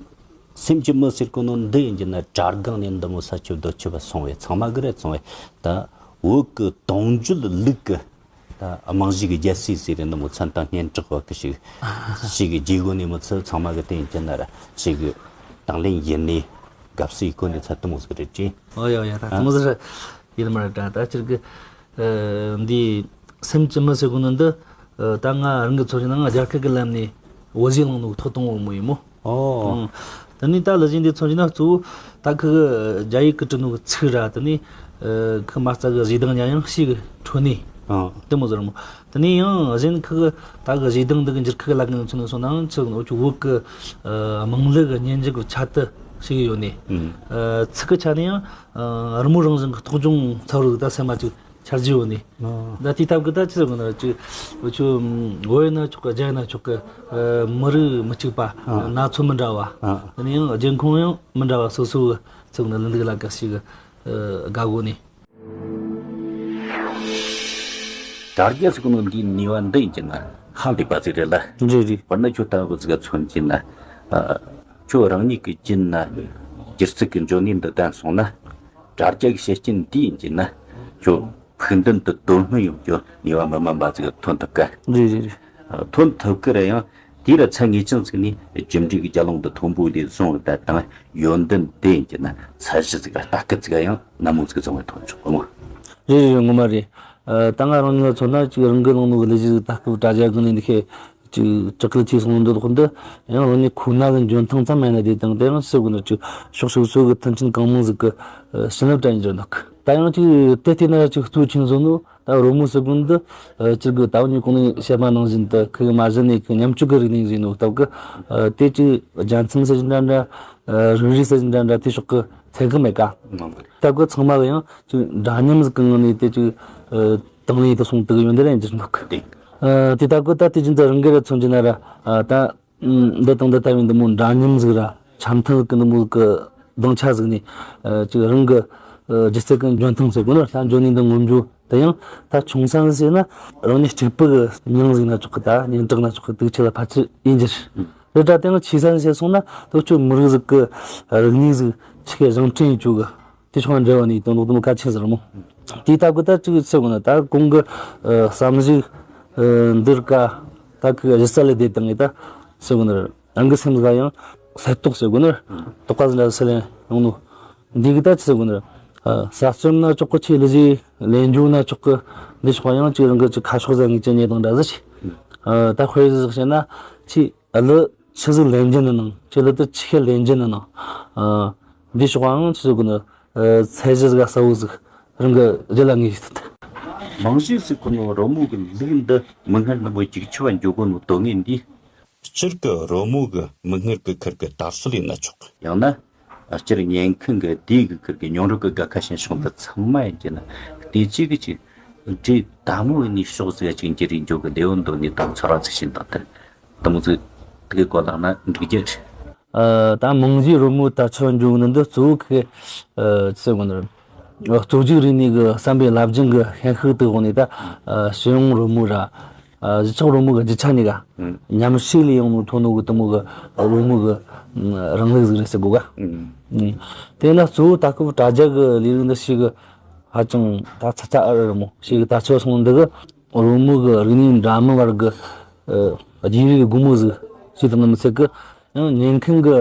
སེམས་ཀྱི་མི་ཟེར་གོ་ནོ་འདི་ཡིན་གྱི་ན་དྲ་སྒང་ནས་འདི་མོ་ས་ཆུ་རྡོ་ཆུ་བ་སོང་བས་ཚང་མ་གི་རེད་སོང་བས་ད་བོད་གི་དུང་བརྗོད་ལུགས་གི་ད་རྨང་གཞི་གི་རྒྱལ་སྲས་ཟེར་རེད་འདི་མོ་མཚན་དང་སྙན་གྲགས་བ་གི་ཞིག་ཞིག་གི་རྗེས་གོ་ནས་མི་ཚུལ་ཚང་མ་གི་དེ་ཡིན་གྱི་ན་ར་ཞིག་གི་དང་ལེན་ཡིན་ནས་དགའ་བསུ་ཡི་གོ་ནས་ཚ་དུ་མོ་ཟིག་རེད་ཅེ། ཨོ་ཡ་ཡ་ད་དུ་མོ་ཟིག་རེད། ཡིན་མ་རེད་ད་ད་ཅིར་གི་འདི་སེམས་ཀྱི་མི་ཟེར་གོ་ནི་འདི། ད་ང་རང་གི་ཚོར་ཤེས་ན་ང་རྒྱ་སྐད་ཀྱི་ལམ་ནས་འོ་ཟེར་བླངས་ནོ་ཐོག་དང་པོ་མོ་ཡིན་མོ། ཨོ། ཨང་། དེ་ནས་ད་གླུ་གཞས་འདི་ཚོར་ཤེས་ན་གཙོ་བོ་ད་ཁི་གི་རྒྱ་ཡིག་གི་བྲིས་ནོ་གི་ཚིག་ར་དེ་ནས་ཁི་མ་རྩ་གི་གཞས་གདངས་ཉན་ཡང་ཤེས་གི་འཕྲོ་ནས་ཨང་། དེ་མོ་ཟེར་མོ། དེ་ནས་ཡང་གཞན་ཁི་གི་ད་གི་གཞས་གདངས་འདི་གི་འགྱུར་ཁུག་གི་ལ་གི་ཚོ་ནས་སོང་ནའང་ཆི་གི་འོ་ཆུ་བོད་གི་དམངས་གླུ་གི་སྙན་འཇེབས་གི་ཆ་དུ་ཤེས་གི་ཡོད་ནས། ཨང་། ཚིག་གི་ཆ་ནས་ཡང་རི་མོ་རང་བཞིན་གི་རྟོགས་བྱུང་ཚ་བོ་ཟིག་ད་སེམས་མ་ཅིག་འཆར་གཞི་ཡོད་ནི། ཨ། ད་དེའི་སྟབས་ཀྱིས་ད་ཅི་ཟེར་དགོས་ན་ཅིག་འུ་ཆོ་བོད་ཡིན་ན་ཆོག་གི་རྒྱ་ཡིན་ན་ཆོག་གི་མི་རིགས་མི་གཅིག་པ། ཨ། ན་ཚོད་མི་འདྲ་བ། ཨ། དེ་ནས་ཡང་རྒྱལ་ཁོངས་ཡང་མི་འདྲ་བ་སོ་སོ་གི་ཚུགས་ནས་ལུང་འདུག་ལ་ག་ཞིག་དགའ་གོ་ནི། དྲ་རྒྱ་ཟེར་གོ་ནོ་འདིའི་ནུས་པ་འདི་ཡིན་གྱི་ན་ཧ་ལས་པ་ཟིག་རེད་ལ། རེད་རེད། དཔེར་ན་ཁྱོད་ལྟ་བུ་ཟིག་ག་མཚོན་གྱི་ན། ཨ། ཁྱོད་རང་ཉིད་ཀྱི་རྒྱུད་ན་སྒྱུ་རྩལ་གྱི་འབྱུང་གནས་འདི་ལྡན་སོང་ན། དྲ་རྒྱ་གི་ཤེས་རྐྱེན་འདི་ཡིན་གྱི་ན་ཁྱོད་ཕུགས་འདུན་དུ་དོན་སྨིན་ཡོང་རྒྱུ་ནུས་པ་མི་དམན་པ་ཟིག་ཐོན་ཐུབ་གི། རེད་རེད་རེད། ཐོན་ཐུབ་གི་རེད་ཡང་དེ་ར་ཚད་ངེས་ཅན་ཟིག་ནས་རྒྱུ་འབྲས་ཀྱི་རྒྱ་ལུང་འདི་མཐོན་པོ་ལས་བཟུང་བ་ད་དང་ཡོན་ཏན་དེ་ཡིན་གྱི་ན་ཚད་གཞི་ཟིག་ལྟ་སྐུལ་ཟིག་ཡང་ནན་མོ་ཟིག་བཟུང་བའི་ཐོན་ཆོག་གི་མོ། རེད་རེད་རེད། ངོ་མ་རེད། ད་ང་རང་ཉིད་ལ་མཚོན་ན་ཅིག་རང་གི་ལང་ནོ་གི་ལས་གཞི་ཟིག་ལྟ་སྐུལ་དྲ་རྒྱ་གི་ནས་འདི་ཤེས། ཅིག་གྲགས་ཁུལ་ཆེ་སོང་འདི་དག་འདི་ཡང་རང་ཉིད་ཁོ་ན་གི་འཇོན་ཐང་ཙམ་མེད་ན་དེ་དང་དེ་ཡང་ཟེར་དགོས་ན་ཅིག་ཕྱོགས་ཕྱོགས་སོ་གི་མཐུན་རྐྱེན་གང་མང་ཟིག་གི་བྱིན་རླབས་དྲན་འཇོན་འདུག་ད་ཡང་ཅིག་དེ་བལྟས་ན་ཅིག་གཙོ་ཆེན་བཟོ་ནོ་ད་རོལ་མོ་ཟེར་དགོས་འདི་ཅིག་གི་ད་བོ་ཉིད་གོང་ནས་བཤད་པ་ནང་བཞིན་དུ་ཁི་གི་མ་གཞི་ནས་ཁི་ཉམས་བཅོས་གི་རིག་གནས་ཟིག་ནོ་སྟབས་གི་དེ་ཅིག་རྒྱལ་མཚམས་ཟེར་གྱི་འདྲ་འདྲ་རིག་རིག་ཟེར་གྱི་འདྲ་འདྲ་དེ་ཕྱོགས་གི་ཚད་གི་མེད་ཀ་སྟབས་གི་ཚང་མ་གི་ཡང་ཅིག་འདྲ་མཉམ་ཟིག་གི་ངང་ནས་དེ་ཅིག་དང་ལེན་དུ་སོང་དུ་གི་ཡོན་ཏན་རེད་འགྱུར་འདུག་དེ། ཨ། དེ་ལྟ་བུ་ད་དེ་རྒྱུན་དུ་རང་སྒེར་ར་མཚོན་གྱི་ན་ར། ཨ། ད་འདི་དང་འདི་ལྟ་བུའི་འདི་མོ་འདྲ་མཉམ་ཟིག་ར་འཆམ་མཐུན་གི་འདི་མོ་གི་སྡིངས་ཆ་ཟིག་ནས། ཨ། ཅིག་རང་གི་ཨ་སྒྱུ་རྩལ་གི་འཇོན་ཐང་ཟེར་དགོས་ན་ལྷ་འཇོན་ནས་འདི་ངོམ་རྒྱུ་དེ་ཡང་ད་ཆུང་ས་ཟིག་ཟེར་ན་རང་ཉིད་གཅིག་པུ་གི་མྱིང་ཟིག་ན་ཆོག་གི་ད་སྙན་གྲགས་ན་ཆོག་གི་དུག་ཆེ་ལ་ཕལ་ཆེར་ཡིན་རྒྱུ་རེད། རེད་ད་དེ་ཡང་ཆེ་ས་ཟིག་ཟེར་སོང་ན་ལྷོ་ཕྱོགས་མི་རིགས་ཟིག་གི་རིག་གནས་ཟིག་ཆི་གི་བཟང་འཕྲིན་ཡིན་རྒྱུ་གི་དེ་ཕྱོགས་འབྲེལ་བ་ནས་དོན་དག་དེ་མོ་གལ་ཆེ་ཟེར་མོ། དེའི་སྟབས་ཀྱིས་ད་ཅིག་ཟེར་དགོས་ན་ད་གོང་གི་ཨ་བསམ་གཞིག་ཨ་འདིར་ཀ་ད་ཁི་གཞི་རྩ་ལས་དེ་དང་ངས་ད་ཟེར་དགོས་ན་རང་གི་སེམས་ལ་ཡང་གསལ་རྟོགས་ཟེར་དགོས་ན་རྟོགས་པ་ཟིན་འདྲ་ཟེར་ལེན་ཡོང་ནོ། འདི་གི་ད་ཅི་ཟེར་དགོས་ན་ཨ་ས་བརྩམ་ན་ཆོག་གི་ཆེ་ལི་ཟི་ལེན་རྒྱུ་ན་ཆོག་གི་འདི་ཕྱོགས་ཡང་ཅིག་རང་གི་ཅིག་ཁ་ཕྱོགས་ཟ་ངེས་ཅན་ཉེ་དང་འདྲ་ཟེར་ཆེ། ཨ་ད་དཔེ་ཟིག་བཤད་ན་ཆེ། གླུ་ཆི་ཟིག་ལེན་རྒྱུ་ནི་ནང་ཆེ་གླུ་དེ་ཆི་ཁེ་ལེན་རྒྱུ་ནི་ནང་། ཨ་འདི་ཕྱོགས་ཨང་ཆི་ཟིག་གི་ནི་ཨ་ཚད་གཞི་ཟིག་གསལ་བོ་ཟིག་རང་གི་རྒྱུད་ལ་ངེས་ཤིག་ཐུབ། རྨང་གཞི་ཟིག་གི་ནི་རོལ་མོ་གི་ལུགས་འདི་མིག་སྔར་ནི་མོ་རྒྱུག་ཆུ་བ་འགྱོ་གོ་ནོ་དོན་ངེས་འདི། སྤྱིར་གི་རོལ་མོ་གི་མིག་སྔར་གི་ཁུར་གི་དར་སྲོལ་ཡིན་ན་ཆོག་གི་ཡང་ན། སྤྱིར་ཉན་མཁན་གྱི་དེའི་གི་ཁུར་གི་མྱོང་རོལ་གྱི་དགའ་ཁ་ཞེན་ཕྱོགས་འདི་ཚང་མ་ཡིན་གྱི་ན་བལྟས་ཅིག་གི་ཅིག་འདྲའི་དལ་མོ་ཡིན་ནི་ཕྱོགས་ཟིག་ཅིག་འགྱུར་རེ་འགྱོ་གི་ལེའུ་འདོན་ནི་དང་ཚོར་བ་ཟིག་བྱིན་དང་དེ་དེ་མོ་ཟིག་དེ་གི་གོ་ལག་ན་འགྲིག་རྒྱུ་རེད། ཨ་ད་རྨང་གཞིའི་རོལ་མོའི་དར་ཁྱབ་འགྱོ་གི་ནི་འདི་གཙོ་བོ་གི་ཨ་ཅི་ཟེར་དགོས་ནི་རེད། གཙོ་རྒྱུག་རིག་གནས་གི་བསམ་པའི་རླབས་རྒྱུན་གི་ཤན་ཤུགས་དེ་འོག་ནས་ད་ཨ་ཕྱི་ཡོང་རོལ་མོ་ར། གཞིས་ཆགས་རོལ་མོ་གི་རྒྱུ་ཆ་གཉིས་ཀ་ཨང་། མཉམ་བསྲེས་ལས་ཡོང་ནོ་ཐོན་ནོ་གི་དེ་མོ་གི་རོལ་མོ་གི་ཨང་རིང་ལུགས་ཟིག་རེད་ཟེར་དགོས་ག་ཨང་། དེས་ན་གཙོ་བོ་ད་སྐབས་དྲ་རྒྱ་གི་ལས་རིགས་འདི་ཞིག་གི་ཧ་ཅང་ད་ཚ་ཚ་འུར་འུར་མོ་ཞིག་གི་ད་ཆོད་སོང་འདི་གི་རོལ་མོ་གི་རིག་གནས་འདྲ་མིན་བར་གི་ཨ་རྒྱུན་རིང་གི་སྒོ་མོ་ཟིག་ཞིག་དང་མི་ཚད་གི་ཡང་ཉན་མཁན་གི་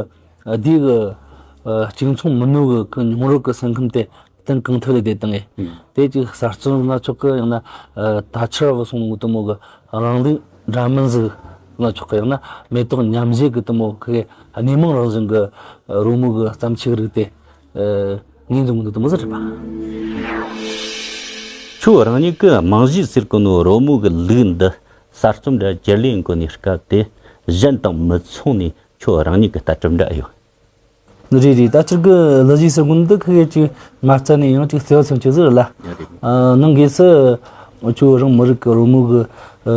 ཨ་དེ་གི་ཨ་གཅིག་མཚུངས་མིན་ནོ་གི་གི་མྱོང་རོལ་གི་སེམས་ཁམས་དེ་གཏན་གང་ཐུབ་ལས་བསྡད་བཏང་ངས། ཨང་། དེ་ཅིག་གསར་རྩོམ་ན་ཆོག་གི་ཡང་ན་ཨ་ད་ཆར་བུད་སོང་ནོ་གི་དེ་མོ་གི་རང་ལུགས་འདྲ་མིན་ཟིག་ན་ཆོག་གི་ཡང་ན་མེ་ཏོག་མཉམ་བཞད་གི་དེ་མོ་གི་སྣེ་མང་རང་བཞིན་གི་རོལ་མོ་གི་བརྩམས་ཆོས་རིགས་དེ་ཨ་ངོས་འཛིན་གི་འདུག་དེ་མོ་ཟིག་རེད་པ། ཁྱོད་རང་ཉིད་ཀྱི་རྨང་གཞི་ཟེར་གོ་ནོ་རོལ་མོ་གི་ལུགས་འདི་གསར་རྩོམ་འདྲ་བརྒྱུད་ལེན་གོ་ནི་སྐབས་དེ་གཞན་དང་མི་མཚུངས་ནས་ཁྱོད་རང་ཉིད་ཀྱི་ལྟ་གྲུབ་འདྲ་ཡོད། རེད་རེད། ད་ཁྱེད་ཀྱི་ལ་གཞས་ཟེར་གོ་ནོ་འདི་ཁ་ཡེ་ཅིག་མ་རྩ་ནས་ཡང་ཅིག་གསལ་བ་ཚིམ་ཆེ་ཟིག་རེད་ལ། ཡ་རེད། ཨ་ནང་སྒོས་སུ་ཁྱོད་རང་མི་རིགས་ཀྱི་རོལ་མོ་གི་ཨ་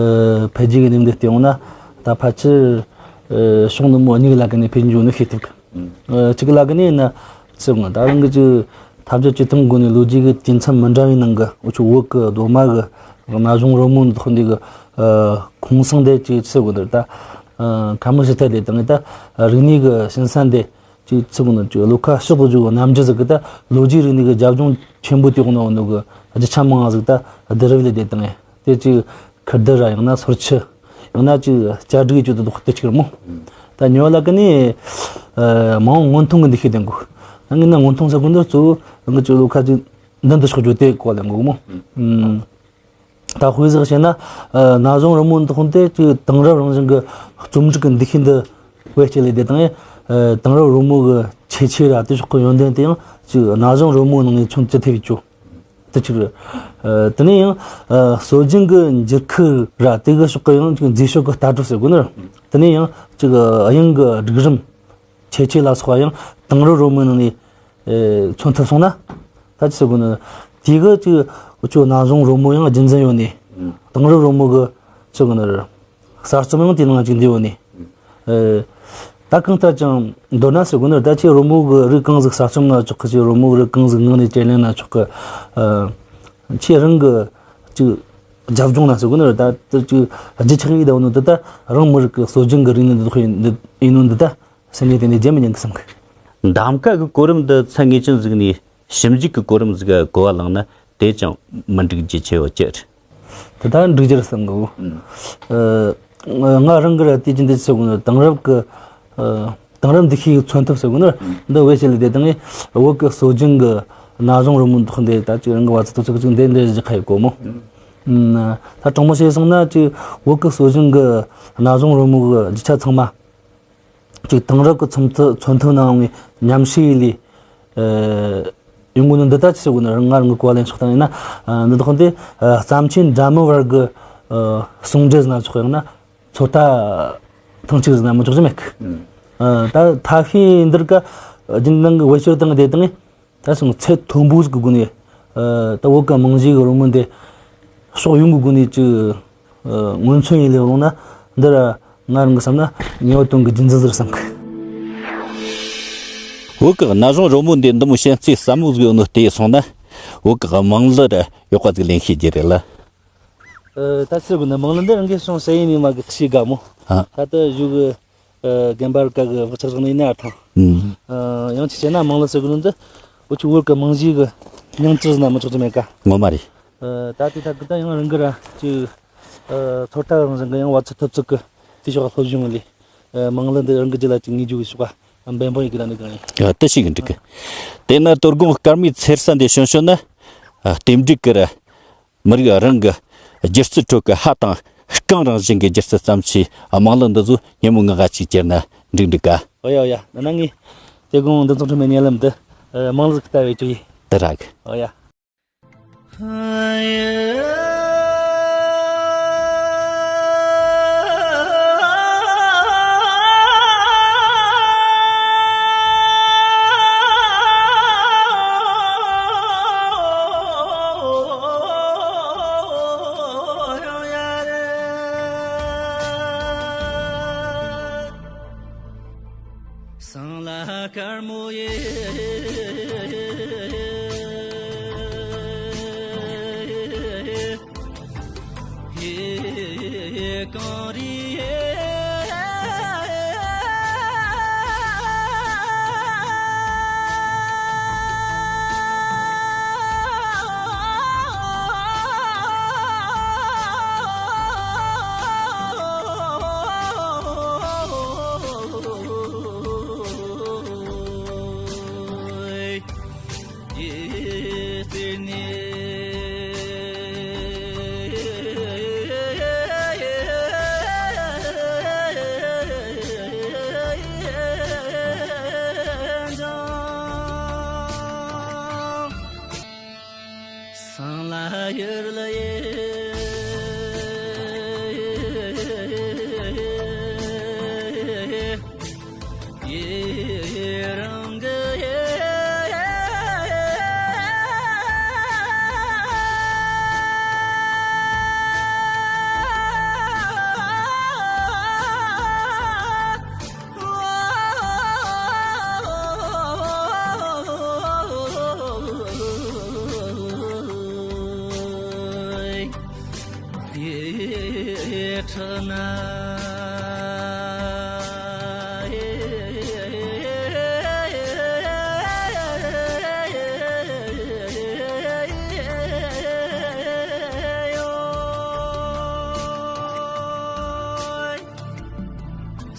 འཕེལ་རྒྱས་ཀྱི་གནས་བབ་འདི་བལྟས་ཡོང་ན་ད་ཕལ་ཆེར་ཨ་ཕྱོགས་ནུབ་མོ་གཉིས་ཀྱི་ལ་ཀ་ནས་འཕེལ་འགྱོ་ནི་ཤེས་ཐུབ་གི། ཨ་གཅིག་གི་ལ་ཀ་ནས་ཡིན་ན་ཚེ་སྔོན་ད་རང་གི་ཅིག་ཐབས་བརྒྱ་ཇུས་སྟོང་སྒོ་ནས་ལོ་རྒྱུས་ཀྱི་དུས་མཚམས་མི་འདྲ་བའི་ནང་གི་འུ་ཆོ་བོད་ཀྱི་གདོད་མ་གི་ན་གཞོན་རོལ་མོ་འདི་ཁོ་འདི་གི་ཨ་ཁོང་སང་དེ་ཅིག་ཚེ་སྔོན་འདིར་ད་ཨ་ཁ་མི་ཞི་ཐལ་དེ་དང་ད་རིག་གནས་ཀྱི་ཞིང་ས་འདི་ཅིག་ཚུགས་ནི་ཅིག་བློ་ཁ་ཕྱོགས་སུ་འཇུག་གི་རྣམ་འགྱུར་ཟིག་གི་ད་ལོ་རྒྱུས་རིག་གནས་ཀྱི་རྒྱབ་ལྗོངས་ཆེན་པོ་དེ་འོག་ན་འོ་ནོ་གི་རྒྱུ་ཆ་མང་ང་ཟིག་ད་བསྡུར་བ་ལས་དེ་དང་དེ་ཅིག་ཁུར་བསྡུར་ར་ཡང་ན་སོར་ཆུད་ཡང་ན་ཅིག་བསྐྱར་སྒྲིག་ཡེད་རྒྱུ་དེ་དག་དེ་ཅིག་རེད་མོ། ད་ཉོ་ལ་ཀ་ནི་མང་བོ་མངོན་མཐོང་གི་འདུ་ཤེས་ལྡན་དགོས། ང་ན་མངོན་མཐོང་ཟེར་གོ་འདི་གཙོ་བོ་ང་ཅིག་བློ་ཁ་ཅིག་མདུན་དུ་ཕྱོགས་རྒྱུ་དེ་གོ་ལེན་དགོས་མོ། ད་དཔེ་ཟིག་བཤད་ན་ན་གཞོན་རོལ་མོ་འདི་ཁོང་དེ་ཅིག་དེང་རབས་རང་བཞིན་གྱི་རྩོམ་སྒྲིག་གི་འདུ་ཤེས་འདི་བེད་སྤྱད་ལས་དེ་དང་དེང་རབས་རོལ་མོ་གི་ཁྱད་ཆོས་ར་དེ་ཕྱོགས་ཀྱི་ཡོན་ཏན་དེ་ཡང་ཅིག་ན་གཞོན་རོལ་མོའི་ནང་ནས་མཚོན་བཅུག་ཐུབ་ཡོད་ཅོ། དེ་ཅིག་རེད། དེ་ནས་ཡང་སྲོལ་རྒྱུན་གྱི་འགྱུར་ཁུག་ར་དེ་གི་ཕྱོགས་ཀྱི་ཡང་ཅིག་མཛེས་དཔྱོད་ཀྱི་ལྟ་གྲུབ་ཟེར་དགོས་ནི་རེད། དེ་ནས་ཡང་ཅིག་དབྱངས་ཀྱི་སྒྲིག་རིམ་ཁྱད་ཆོས་ལ་སོགས་པ་ཡང་དེང་རབས་རོལ་མོའི་ནང་ནས་མཚོན་ཐུབ་སོང་ན་ད་ཅི་ཟེར་དགོས་ནི། དེ་གི་ཅིག་འུ་ཆོ་ན་གཞོན་རོལ་མོ་ཡང་རྒྱུན་འཛིན་ཡོད་ནི། དེང་རབས་རོལ་མོ་གི་ཅི་ཟེར་དགོས་ནི་རེད། གསར་རྩོམ་ཡང་དེ་ནང་ཅིག་འདུས་ཡོད་ནི། ཨེ། ད་གང་ལྟར་ཀྱང་མདོར་ན་ཟེར་དགོས་ནི་རེད། ད་ཁྱེད་རོལ་མོ་གི་རིགས་གང་ཟིག་གསར་རྩོམ་ན་ཆོག་གི། ཁྱེད་རོལ་མོ་གི་རིགས་གང་ཟིག་ངག་ནས་དྲན་ལེན་ན་ཆོག་གི། ཨ། ཁྱེད་རང་གི་ཅིག་རྒྱབ་ལྗོངས་ན་ཟེར་དགོས་ནི་རེད། ད་དེ་ཅིག་རྒྱུ་ཆགས་ཡིག་ད་འོ་ནོ་འདི་ད་རང་མི་རིགས་ཀྱི་སྲོལ་རྒྱུན་གྱི་རིག་གནས་འདི་དག་ཡིན་འདི་ཡིན་ནོ་འདི་ད་སེམས་ནས་དེ་འདྲ་བརྗེད་མི་ཉན་གི་བསམ་གི། འདམ་ཀ་གི་གོ་རིམ་འདི་ཚད་ངེས་ཅན་ཟིག་ནས་ཞིབ་འཇུག་གི་གོ་རིམ་ཟིག་ག་གོ་བ་བླངས་ན་དེ་ཅང་མི་འགྲིག་རྒྱུ་ཆེ་བ་ཅི་རེད། དེ་ད་འགྲིག་རྒྱུ་རེད་བསམ་གི། ཨ། ང་རང་གི་ར་དེ་ཅི་འདི་ཟེར་དགོས་ནི་དེང་རབས་ཀྱི་ཨ། དེང་རབས་འདུ་ཤེས་མཚོན་ཐབས་ཟེར་དགོས་ནི་འདི་བེད་སྤྱད་ལས་དེ་དང་བོད་ཀྱི་སྲོལ་རྒྱུན་གྱི་ན་གཞོན་རོལ་མོ་འདི་འདི་ད་ཅིག་རང་གི་བ་ཚོ་དུ་ཚོད་ཅིག་འདི་འདི་ཞིག་ཁ་ཡི་གོ་མོ། ཨ། ད་དྲང་མོ་བཤད་སོང་ན་ཅིག་བོད་ཀྱི་སྲོལ་རྒྱུན་གྱི་ན་གཞོན་རོལ་མོ་གི་རྒྱུ་ཆ་ཚང་མ། ཅིག་དེང་རབས་ཀྱི་མཚོན་ཐབས་མཚོན་ཐབས་ནང་ངས་ཉམས་ཞིབ་ལས། ཨེ། ཡོང་གི་ནི་འདི་ལྟ་ཅི་ཟེར་དགོས་ན་རང་ང་རང་གི་གོ་བ་ལེན་ཆོག་སྟངས་ཡིན་ན། ཨ། འདི་དག་འདི། ཨ། བརྩམས་ཆོས་འདྲ་མིན་བར་གྱི། ཨ། ཟུང་འབྲེལ་ཟེར་ན་ཆོག་ཡང་ན་ཚོད་ལྟ་ཐེངས་གཅིག་ཟེར་ན་མི་ཆོག་ཅི་མེད་གི། ཨ། ད་ཐ་ཤི་འདིར་ཀ་རྒྱུན་ནང་གི་བེད་སྤྱོད་སྟངས་དེ་དང་། ད་སོང་ཚད་མཐོན་པོ་ཟིག་གི་སྒོ་ནས། ཨ། ད་བོད་ཀྱི་རྨང་གཞི་གི་རོལ་མོ་འདི་ཕྱོགས་ཡོངས་ཀྱི་སྒོ་ནས་ཅིག་ཨ། སྔོན་ཚུད་ཡིན་ལས་བླངས་ན་འདི་ར་ང་རང་གི་བསམ་ན་ངེས་པར་དུ་གི་རྒྱུན་འཛིན་ཟེར་བསམ་གི། བོད་ཀྱི་ན་གཞོན་རོལ་མོ་འདི་འདི་མོ་ཤན་རྩེ་ཟབ་མོ་ཟིག་ཡོད་ནོ་བལྟས་སོང་ན་བོད་ཀྱི་དམངས་གླུ་ར་ཡག་པ་ཟིག་ལེན་ཤེས་རྒྱུ་རེད་ལ། ཨ། ད་ཟེར་དགོས་ན་དམངས་གླུ་འདི་རང་གིས་བྱུང་ཟེར་ཡིན་ནི་མ་གི་ཤེས་དགའ་མོ། ཨ། ད་ལྟ་བཞུགས་གི། ཨ། རྒན་པར་ཀ་གི་བག་ཆགས་བཞག་ནས་ཡིན་ན་ཨ་ཐང་། ཨ། ཡང་ཅིག་བྱས་ན་དམངས་གླུ་ཟེར་གི་ནི་འདི་འུ་ཆོ་བོད་ཀྱི་རྨང་གཞི་གི་སྙིང་བཅུད་ཟེར་ན་མི་ཆོག་ཅི་མེད་ཀ། ངོ་མ་རེད། ཨ། ད་དེ་ཐད་ཀྱི་ད་ཡང་རང་གི་ར་ཅིག་ཨ། ཚོད་ལྟ་རང་བཞིན་གི་ཡང་བ་ཚོད་ཐུབ་ཚོད་གི་དེ་ཕྱོགས་སློབ་སྦྱོང་ལས། ཨ། དམངས་གླུ་འདི་རང་གི་རྒྱུད་ལ་ཅིག་ངེས་རྒྱུ་གི་ཕྱོགས་འབེན་པོ་ཡིན་གི་ད་ནི་གང་ཡིན། ཨ། དེ་ཞིག་གི་འགྲིག་གི། དེ་ན་དོ་དགོང་སྐར་མའི་འཚེར་ས་འདི་བྱོན་བྱོན་ན། ཨ། རྟེན་འབྲེལ་གི་ར། མི་རིགས་རང་གི་སྒྱུ་རྩལ་ཁྲོད་ཀྱི་ཧ་དང་རྐང་རང་བཞིན་གྱི་སྒྱུ་རྩལ་བརྩམས་ཆོས་དམངས་གླུ་འདི་ཚོ་སྙན་མོ་ངག་ག་ཅིག་གྱེར་ན་འགྲིག་འགྲིག་ག། ཨོ་ཡ་ཨོ་ཡ། ན་ན་ངས་དེ་དགོང་འདི་ཚོ་ཁྲོད་མེད་ཉེ་ལམ་དུ་དམངས་གླུ་ཟིག་ལྟ་བའི་ཅོ་ཡི། དེ་རག་གི། ཨོ་ཡ། སང་ལ་དཀར་མོ་ཡེ། སང་ལ་ཡར་ལ་ཡེ། ཡེ་རང་གི་ཡེ།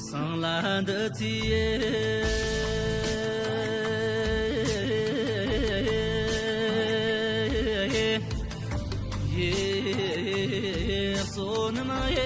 སང་ལ་འདི་ཚེ་ཡེ། བསོད་ནམས་ཡེ།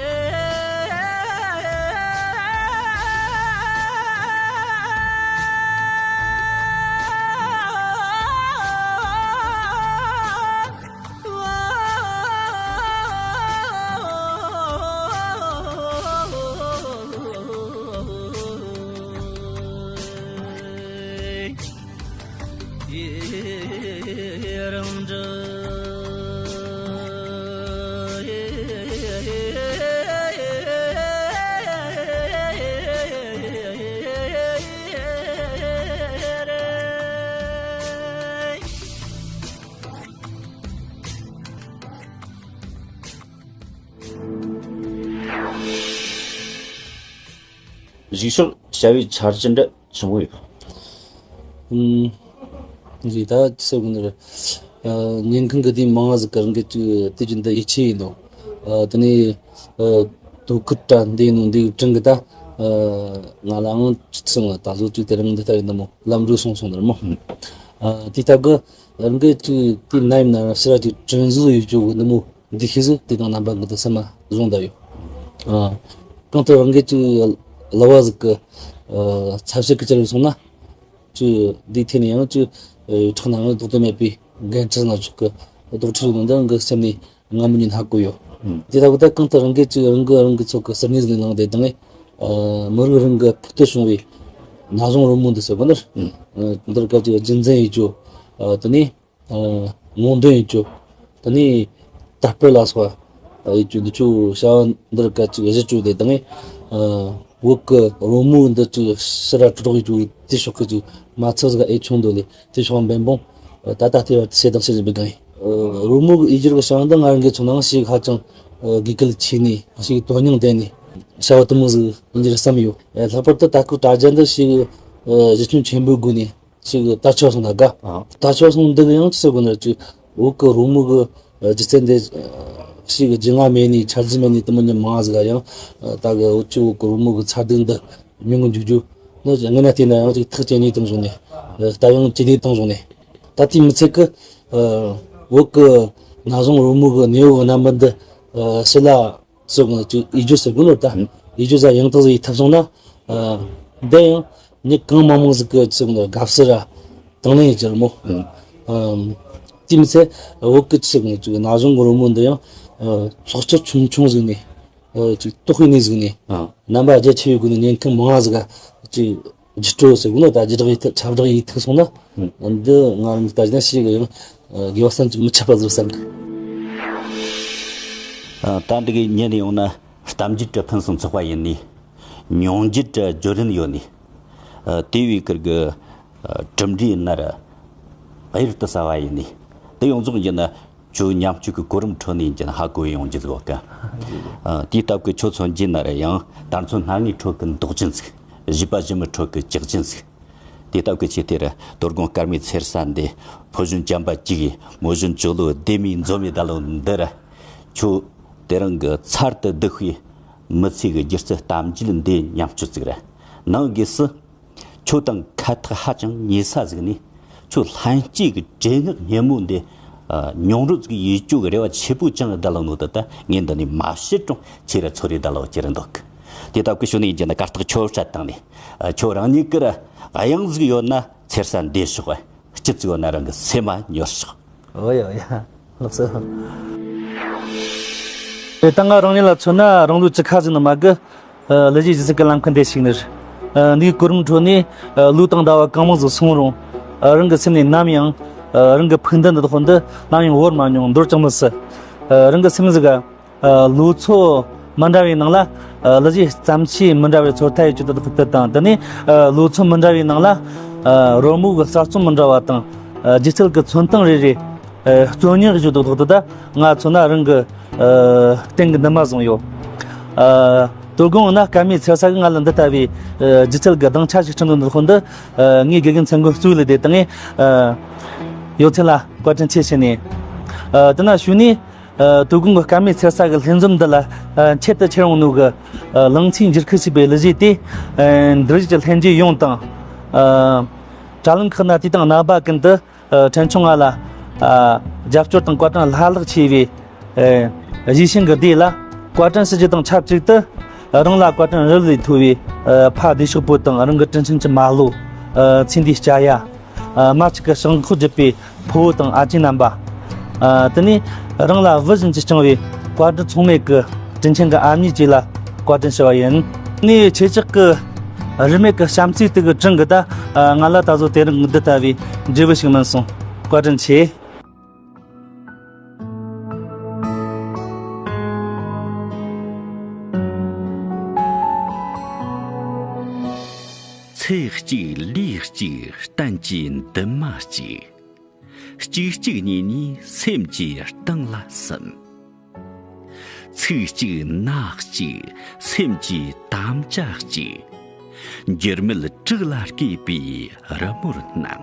གཞུག་ཕྱོགས་བྱ་བའི་འཆར་གཞི་འདྲ་བྱུང་གི་ཡོད། ཨུམ། རེད། ད་ཅི་ཟེར་དགོས་ནི་རེད། ཨ། ཉིན་གང་གི་དུས་མང་ང་ཟིག་གི་རང་གི་ཅིག་དེ་བཞིན་དུ་ཡིད་ཆེས་ཡིན་ནོ། ཨ། དེ་ནས། ཨ། དོ་ཁུར་དྲ་འདི་ཡིན་ནོ་འདི་དྲན་གི་ད། ཨ། ང་ལའང་ཅི་ཟེར་ང་ད་གཟོད་ཅིག་དེ་རིང་འདི་ལྟ་ཡིན་ནི་མོ་ལམ་འགྲོ་སོང་སོང་ནི་རེད་མོ། ཨ། དེ་ལྟ་གི་རང་གི་ཅིག་དེ་ན་ཡིན་ན་ཕྱིར་ར་ཅིག་དྲན་གསོ་ཡོད་ཅོག་གི་ནི་མོ། འདི་ཤེས་སུ་དེ་དང་རྣམ་པ་འགི་དུ་སེམས་མ་བཟུང་ད་ཡོད། ཨ། གང་ལྟར་རང་གི་ཅིག་གླུ་བ་ཟིག་གི། ཨ། ཚབ་བྱེད་གི་ཅར་སོང་ན། ཅིག་འདི་ཐད་ནས་ཡང་ཅིག་ཨ། ཁྲག་ནང་ལྡོག་ཏུ་མེད་པའི་འགན་འཁྲི་ན་ཆོག་གི་ལྡོག་ཁྲིམས་ནང་དུ་རང་གི་སེམས་ནས་སྔ་མོ་ཉིད་ཧ་གོ་ཡོད། ཨང་། དེ་ལྟ་བུ་ད་གང་ལྟར་རང་གི་ཅིག་རང་གི་རང་གི་ཚོགས་གི་ཟུར་ནས་ཟིན་ལངས་ཏེ་དང་། ཨ། མི་རིགས་རང་གི་ཕུལ་དུ་བྱུང་བའི་ན་གཞོན་རོལ་མོ་འདི་ཟེར་གོ་ནི། ཨང་། ཨ། འདིར་ག་ཅིག་རྒྱུན་འཛིན་ཡིན་ཅོ། ཨ། དེ་ནས། ཨ། སྔོག་འདོན་ཡིན་ཅོ། དེ་ནས་དར་སྤེལ་ལ་སོགས་པ་ཡིན་ཅོ། འདི་ཆོ་བྱ་བ་འདིར་ག་ཅིག་གཞི་བཅོལ་ཏེ་དང་། ཨ། བོད་ཀྱི་རོལ་མོ་འདི་ཅིག་ཕྱིར་ར་དྲག་ཡིན་ཅོ། དེ་ཕྱོགས་ཀྱི་ཅིག་མ་ཚབ་ཟིག་ཨེ་བྱུང་འདུག་ལེ། དེ་ཕྱོགས་འབད་འབུངས་ད་ལྟ་ལྟེ་བ་བྱེད་དང་བྱེད་བཞིན་པའི་སྒང་ཡིན། ཨ། རོལ་མོ་གི་ཡིད་སྦྱོར་གྱི་བྱ་བ་འདི་ང་རང་གི་ཚོ་ནང་ཞིག་ཧ་ཅང་དགེ་སྐལ་ཆེ་ནས་ཞིག་དོན་སྙིང་ལྡན་ནས་བྱ་བ་དུ་མོ་ཟིག་ཡིན་རྒྱུར་བསམ་ཡོད། ལྷག་པར་དུ་ད་སྐབས་དྲ་རྒྱ་འདི་ཞིག་གཞི་ཁྱོན་ཆེན་པོའི་སྒོ་ནས། ཞིག་དར་ཁྱབ་སོང་ན་དགའ། ཨ། དར་ཁྱབ་སོང་འདི་གི་ཡང་ཅི་ཟེར་དགོས་ན་ཅིག་བོད་ཀྱི་རོལ་མོ་གི་སྒྱུ་རྩལ་འདི་ཞིག་རྒྱུས་མངའ་མེད་ནི་འཆར་གཞི་མེད་ནི་དུ་མི་ཉམས་མང་ཟིག་ཡང་ད་གི་འུ་ཅི་བོད་ཀྱི་རོལ་མོ་གི་མཚར་སྡུག་འདི་ཉུང་ངུ་འཇུག་རྒྱུ་ནི་ངས་ན་བལྟས་ན་ཡང་ཅིག་ཐག་ཇེ་ཉེ་དང་བཟུང་ནས་ལྟ་ཡང་ཇེ་ཉེ་དང་བཟུང་ནས་ད་ལྟའི་མི་ཚད་ཀྱི་བོད་ཀྱི་ན་གཞོན་རོལ་མོ་གི་གནས་བབ་རྣམ་པ་འདི་ཕྱི་ལ། སོགས་ཀྱི་ཅིག་ཡིད་སྦྱོར་ཟེར་དགོས་ནོ་ད། ཡིད་སྦྱོར་ཟ་ཡང་དག་ཟིག་ཡིད་ཐུབ་སོང་ན། ཨ། འདི་ཡང་མྱི་གང་མང་མང་ཟིག་གི་ཟེར་དགོས་ནོ་དགའ་བསུ་ར་དང་ལེན་ཡིད་སྦྱོར་མོ། ཨ། དེ་མི་ཚད་བོད་ཀྱི་ཟེར་དགོས་ནོ་ཅིག་ན་གཞོན་གི་རོལ་མོ་འདི་ཡང་ཚོགས་སྤྱི་ཆུང་ཆུང་ཟིག་ནས་ཅིག་གཏོགས་པའི་གནས་ཟིག་ནས་རྣམ་པ་རྒྱ་ཆེ་བའི་སྒོ་ནས་ཉན་མཁན་མང་ང་ཟིག་ག་ཅིག་བརྒྱུད་སྤྲོད་ཟེར་གོ་ནོ་ད་བརྒྱུད་བསྒྲགས་ཡིད་ཐུབ་ཁྱབ་བསྒྲགས་ཡིད་ཐུབ་སོང་ན། ཨང་། འདི་ང་རང་གི་ལྟ་ན་ཞིག་ཡང་དགེ་བ་བསམ་གྱིས་མི་ཁྱབ་པ་ཟིག་བསམ་གི། ཨ། ད་འདི་གི་ཉན་ཡོང་ན་གཏམ་རྒྱུད་དྲ་ཕུན་སུམ་ཚོགས་པ་ཡིན་ནི། མྱོང་རྒྱུད་དྲ་བརྗོད་རིན་ཡོད་ནི། ཨ། དེ་བས་ཀིར་གི། ཨ། གྲུབ་འབྲས་ཡིན་ན་ར་གཡུར་དུ་ཟ་བ་ཡིན་ནི། དེ་ཡོངས་རྫོགས་ཡིན་ན། ཁྱོད་ཉམ་ཆུང་གི་གོ་རིམ་ཁྲོད་ནས་ཡིན་ཀྱང་ཧ་གོ་ཡོང་རྒྱུ་ཟིག་ཡོད་གི། ཨ། དེའི་སྟབས་ཀྱིས་ཁྱོད་མཚོན་རྒྱུ་ན་ར་ཡང་དར་མཚོན་སྣ་ལྔའི་ཁྲོད་ཀྱི་མདོག་ཅན་ཟིག། བཞི་པ་ཞི་མོའི་ཁྲོད་ཀྱི་ལྕགས་ཅན་ཟིག། དེའི་སྟབས་ཀྱིས་ཁྱེད་དེ་ར་དོ་དགོང་སྐར་མའི་འཚེར་ས་འདི། ཕོ་གཞོན་བྱམས་པ་གཅིག་གིས་མོ་གཞོན་ཇོ་ལོ་ལྡེ་མོས་འཛོམས་མེད་ད་ལོ་འདི་ར། ཁྱོད་དེ་རིང་གི་ཚར་དུ་བསྡུ་བའི་མི་ཚེ་གི་སྒྱུ་རྩལ་གཏམ་རྒྱུད་འདི་ཉམས་སྤྱོད་ཟིག་ར། ནང་སྒོས་སུ། ཁྱོད་དང་ཁ་ཐག་ཧ་ཅང་ཉེ་ས་ཟིག་ནས། ཁྱོད་ལྷན་སྐྱེས་ཀྱི་བྲེལ་ངག་སྙན་མོ་འདི། ཨ། མྱོང་རོལ་ཟིག་ཡེད་རྒྱུ་གི་རེ་བ་ཆེ་པོ་ཅང་བསྡད་ལོ་ནོ་ད་ལྟ་ངས་འདི་ནས་མ་བཤད་རུང་ཁྱེད་ར་ཚོར་རེ་བསྡད་ལོ་ཁྱེད་ར་འདུག། དེ་ལྟ་གི་ཞུ་ནས་ཡིན་གྱི་ན་གར་སྟེགས་ཁྱོད་བཤད་བཏང་ནས། ཨ། ཁྱོད་རང་ཉིད་ཀྱི་ར་དབྱངས་ཟིག་ཡོད་ན་འཚེར་ས་འདི་ཤོག། ཨ། སྐྱིད་ཟིག་ཡོད་ན་རང་གི་སེམས་མ་ཉོར་ཤོག། ཨོ་ཡ་ཡ། ལགས་སོ། དེ་ལྟ་ང་རང་ཉིད་ལ་མཚོན་ན་རང་ལོ་བཅུ་ཁ་ཟིག་ནི་མ་གི། ཨ། གླུ་གཞས་སྒྱུ་རྩལ་གྱི་ལམ་ཁ་འདི་ཞུགས་ནི་རེད། ཨ། འདིའི་གོ་རིམ་ཁྲོད་ནས། ཨ། ལོ་དང་ཟླ་བ་གང་མང་ཟིག་སོང་རུང་། ཨ། རང་གི་སེམས་ནས་ནམ་ཡང་། ཨ། རང་གི་ཕུགས་འདུན་འདི་དག་འདི་ནམ་ཡང་བོར་མ་མྱོང་། འདོར་ཀྱང་མི་སྲིད། ཨ། རང་གི་སེམས་ཟིག་ག་ཨ། ལོ་ཚོད་མི་འདྲ་བའི་ནང་ལ། ཨ། གླུ་གཞས་བརྩམས་ཆོས་མི་འདྲ་བའི་ཚོར་ཐལ་ཡོད་རྒྱུ་དེ་དག་དེ་དང་། དེ་ནས། ཨ། ལོ་ཚོད་མི་འདྲ་བའི་ནང་ལ། ཨ། རོལ་མོ་གི་གསར་རྩོམ་མི་འདྲ་བ་དང་། ཨ། སྒྱུ་རྩལ་གྱི་མཚོན་སྟངས་རེ་རེ། ཨ། རྩོད་རྙོག་རྒྱུ་དེ་དག་དེ་ད་ང་མཚོན་ན་རང་གི། ཨ། སྟེང་གི་འདུན་མ་བཟུང་ཡོད། ཨ། དོ་དགོང་ན་སྐར་མའི་འཚེར་ས་གིས་ང་ལ་འདི་ལྟ་བུའི། ཨ། སྒྱུ་རྩལ་གྱི་སྡིངས་ཆ་ཞིག་བསྐྲུན་འདུག་འདི་དག་འདི། ཨ། ངས་དགེ་རྒན་ཚེ་མགོན་གཙོ་བོ་ལ་བསྡད་དང་། ཨ། ཡོད་ཚད་ལ་བཀའ་དྲིན་ཆེ་ཞུ་ནས། ཨ། དེ་ན་ཞུ་ནས། ཨ། དོ་དགོང་གི་སྐར་མའི་འཚེར་ས་གི་ལྷན་འཛོམས་འདི་ལ། ཨ། ཆེད་དུ་ཁྱེར་ཡོང་ནོ་གི། ཨ། ལང་ཚོའི་འགྱུར་ཁུག་ཞེས་པའི་གླུ་གཞས་དེ། ཨ། འདིར་བཞུགས་ཀྱི་ལྷན་རྒྱས་ཡོངས་དང་། ཨ། དྲ་ལམ་ཁག་ན་དུས་དང་རྣམ་པ་ཀུན་ཏུ། ཨ། ཕྲན་ཆུང་ང་ལ། ཨ། རྒྱབ་སྐྱོར་དང་བཀའ་དྲིན་ལྷག་ལྷག་ཆེ་བའི། ཨ། གཞས་ཤིང་གི་སྡེ་ལ་བཀའ་དྲིན་ཞུ་རྒྱུ་དང་ཆབས་ཅིག་ཏུ། རང་ལ་བཀའ་དྲིན་རབ་ལས་མཐོ་བའི། ཨ། ཕ་བདེ་མཆོག་པོ་དང་རང་གི་དྲིན་ཆེན་གྱི་མ་ལོ། ཨ། ཚེ་འདིའི་སྐྱ་ཡ། ཨ། མ་གཅིག་གི་ཕྱག་འཁོར་བརྒྱུད་པའི་ཕུ་བོ་དང་ཨ་ཅེ་རྣམ་པ། ཨ། དེ་ནས་རང་ལ་བུ་བཞིན་གྱིས་བསྐྱངས་པའི་བཀའ་དྲིན་མཚུངས་མེད་ཀྱི་དྲིན་ཆེན་གྱི་ཨ་མྱེས་བཅས་ལ་བཀའ་དྲིན་ཞུ་བ་ཡིན། ནས་ཁྱེད་ཅག་གི་རིས་མེད་ཀྱི་བྱམས་བརྩེ་དེ་གི་དྲིན་གྱིས་ད། ཨ། ང་ལ་ད་གཟོད་དེ་རིང་འདི་ལྟ་བུའི་འབྲས་བུ་ཞིག་སྨིན་སོང་། བཀའ་དྲིན་ཆེ། ཚེ་གཅིག་ལུས་གཅིག་གཏན་གྱི་འདུན་མ་གཅིག། གཅིག་གཅིག་གཉིས་གཉིས་སེམས་ཀྱི་གཏིང་ལ་ཟིན། ཚིག་གཅིག་རྣ་གཅིག་སེམས་ཀྱི་དམ་བཅའ་གཅིག། འགྱུར་མེད་དྲུག་ལ་བསྐོས་པའི་རི་མོར་སྣང་།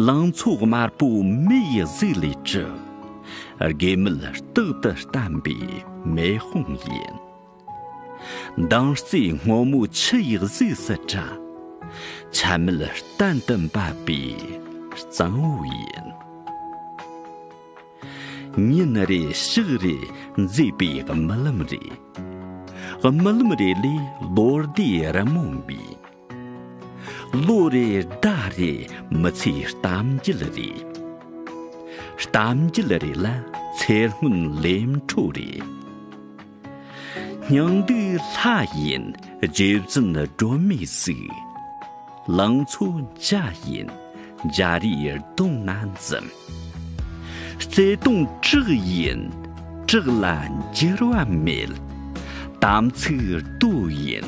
ལང་ཚོ་དམར་པོ་མེ་ཡི་གཟུགས་ལས་གྲུབ། དགོས་མེད་རྟག་ཏུ་བརྟན་པའི་མེ་དཔུང་ཡིན། མདངས་རྩེ་སྔོན་མོ་ཆུ་ཡི་གཟུགས་སུ་གྲགས། ཆད་མེད་གཏན་དུ་འབབ་པའི་གཙང་བོ་ཡིན། ཉིན་རེ་ཞག་རེ་མཛེས་པའི་རྨི་ལམ་རེ། རྨི་ལམ་རེ་ལས་ལོ་ཟླའི་རི་མོ་འབུས། ལོ་རེ་ཟླ་རེ་མི་ཚེའི་གཏམ་རྒྱུད་རེ། གཏམ་རྒྱུད་རེ་ལ་ཚེ་སྔོན་ལས་འཕྲོ་རེ། སྙིང་སྡུག་ལྷ་ཡིན་རྗེ་བཙུན་སྒྲོལ་མའི་གཟུགས། ལང་ཚོ་འཇའ་ཡིན་འཇའ་རིས་གདོང་ན་འཛུམ། བརྩེ་དུང་བྲག་ཡིན་བྲག་ལ་འགྱུར་བ་མེད། དམ་ཚིག་རྡོ་ཡིན་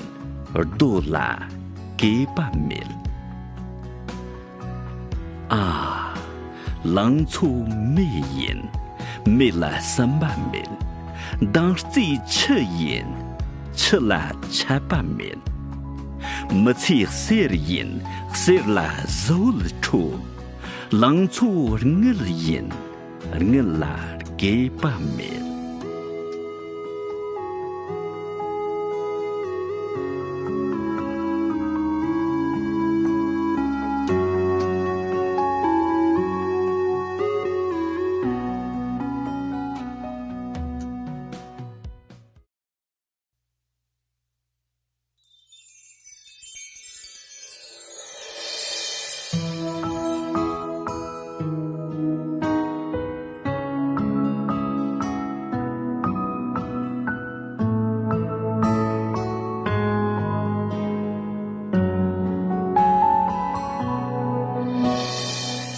རྡོ་ལ་གོས་པ་མེད། ཨ། ལང་ཚོ་མེ་ཡིན། མེ་ལ་ཟིན་པ་མེད། མདངས་རྩེ་ཆུ་ཡིན། ཆུ་ལ་ཆད་པ་མེད། མི་ཚེ་གསེར་ཡིན། གསེར་ལ་གཟི་འོད་འཕྲོ། ལང་ཚོ་དངུལ་ཡིན། དངུལ་ལ་རྒས་པ་མེད།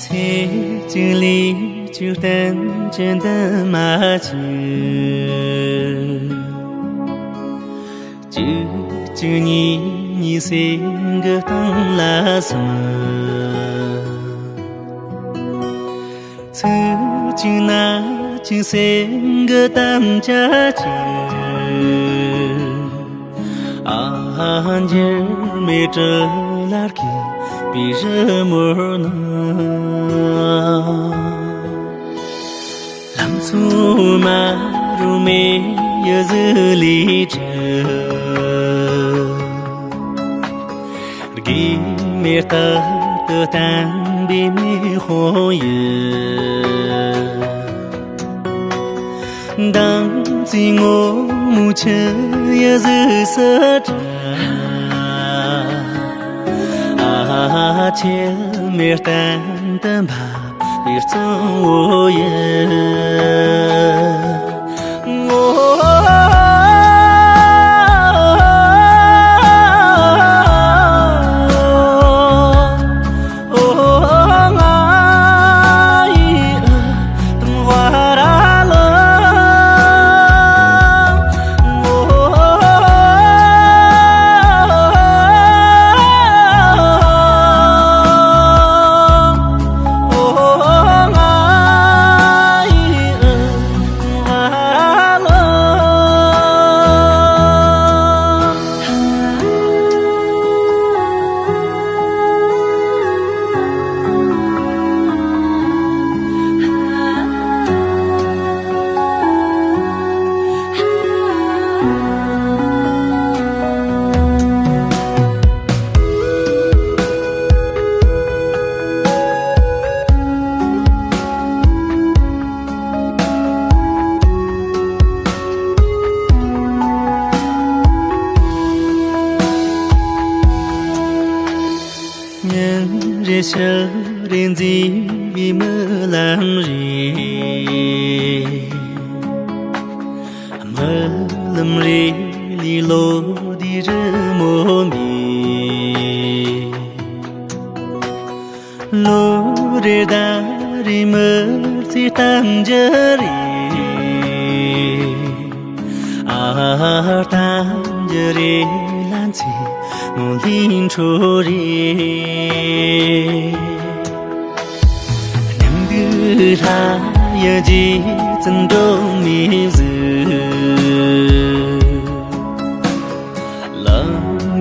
ཚེ་གཅིག་ལུས་གཅིག་གཏན་གྱི་འདུན་མ་གཅིག། གཅིག་གཅིག་གཉིས་གཉིས་སེམས་ཀྱི་གཏིང་ལ་ཟིན། ཚིག་ ཅིག་ན་ཅིག་སེང་གི་དམ་བཅའ་ཅིག་ཨ་འགྱུར་མེད་སྤྲུལ་ལར་གྱི་པི་རི་མོར་ནང་། ལམ་ཚོ་མ་རུ་མེ་ཡི་ཟི་ལི་ཅི། དགོས་མེད་རྟག་ཏུ་བསྟན་པའི་མེ་དཔུང་ཡི། མདངས་རྩེ་ངོ་མོ་ཆུ་ཡི་ཟི་སི་དྲ། ཨ་ཆད་མེད་གཏན་དུ་འབབ་པའི་གཙང་བོ་ཡི། ཉིན་རེ་ཕྱི་རེ་འཛིན་པའི་རྨི་ལམ་རེ། རྨི་ལམ་རེ་ལས་ལོ་ཟླའི་རི་མོ་མེད། ལོ་རེ་ཟླ་རེ་མི་ཚེ་གཏམ་རྒྱུད་རེ། ཨ་གཏམ་རྒྱུད་རེ་ལ་ཚེ་སྔོན་ལས་འཕྲོ་རེ། ཉིན་དུས་ལྷ་ཡི་རྗེ་བཙུན་སྒྲོལ་མའི་གཟུགས། ལང་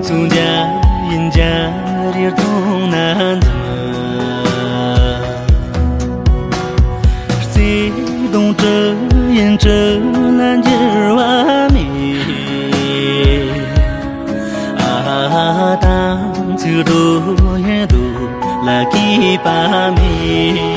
ཚོ་འཇའ་ཡི་འཇའ་རིས་གདོང་ན་འཛུམ། བརྩེ་དུང་དྲི་ཡི་དྲི་ལ་འགྱུར་བ་མེད། ཨ་དམ་ཚིག་རྡོ་ཡི་རྡོ་ལ་སྐྱེས་པ་མེད།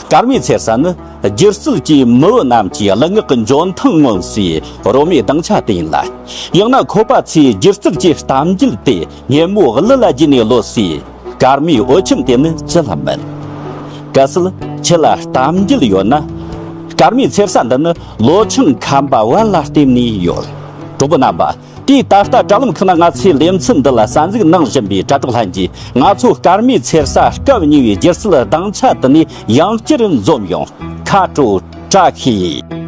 སྐར་མའི་འཚེར་ས་ནི་སྒྱུ་རྩལ་གྱིས་མི་བུ་རྣམས་ཀྱི་གླུ་ངག་གི་འཇོན་ཐང་མངོན་སའི་རོལ་མོའི་སྡིངས་ཆ་དེ་ཡིན་ལ། ཡང་ན་ཁོ་པ་ཚོས་སྒྱུ་རྩལ་གྱི་གཏམ་རྒྱུད་དེ་སྙན་མོ་གླུ་ལ་བརྒྱུས་ནས་གློད་སའི་སྐར་མའི་འོད་ཆེམ་དེ་ནི་ཅི་ལ་མིན། གལ་སྲིད་ཁྱེད་ལ་གཏམ་རྒྱུད་ཡོད་ན། སྐར་མའི་འཚེར་ས་འདི་ནི་ལོ་ཆུང་ཁམས་པ་བལ་ལ་བརྟེན་ནས་ཡོད། གྲོགས་པོ་རྣམ་པ། དེས་ད་ལྟ་དྲ་ལམ་ཁག་ན་ང་ཚོའི་ལེ་ཚན་འདི་ལ་གསན་གཟིགས་གནང་བཞིན་པའི་དྲ་གྲོགས་ལྷན་རྒྱས། ང་ཚོ་སྐར་མའི་འཚེར་ས་སྐབས་གཉིས་པའི་སྒྱུ་རྩལ་སྡིངས་ཆ་དེ་ནས་ཡང་བསྐྱར་འཛོམས་ཡོང་། ཁ་དྲོ་བཀྲ་ཤིས།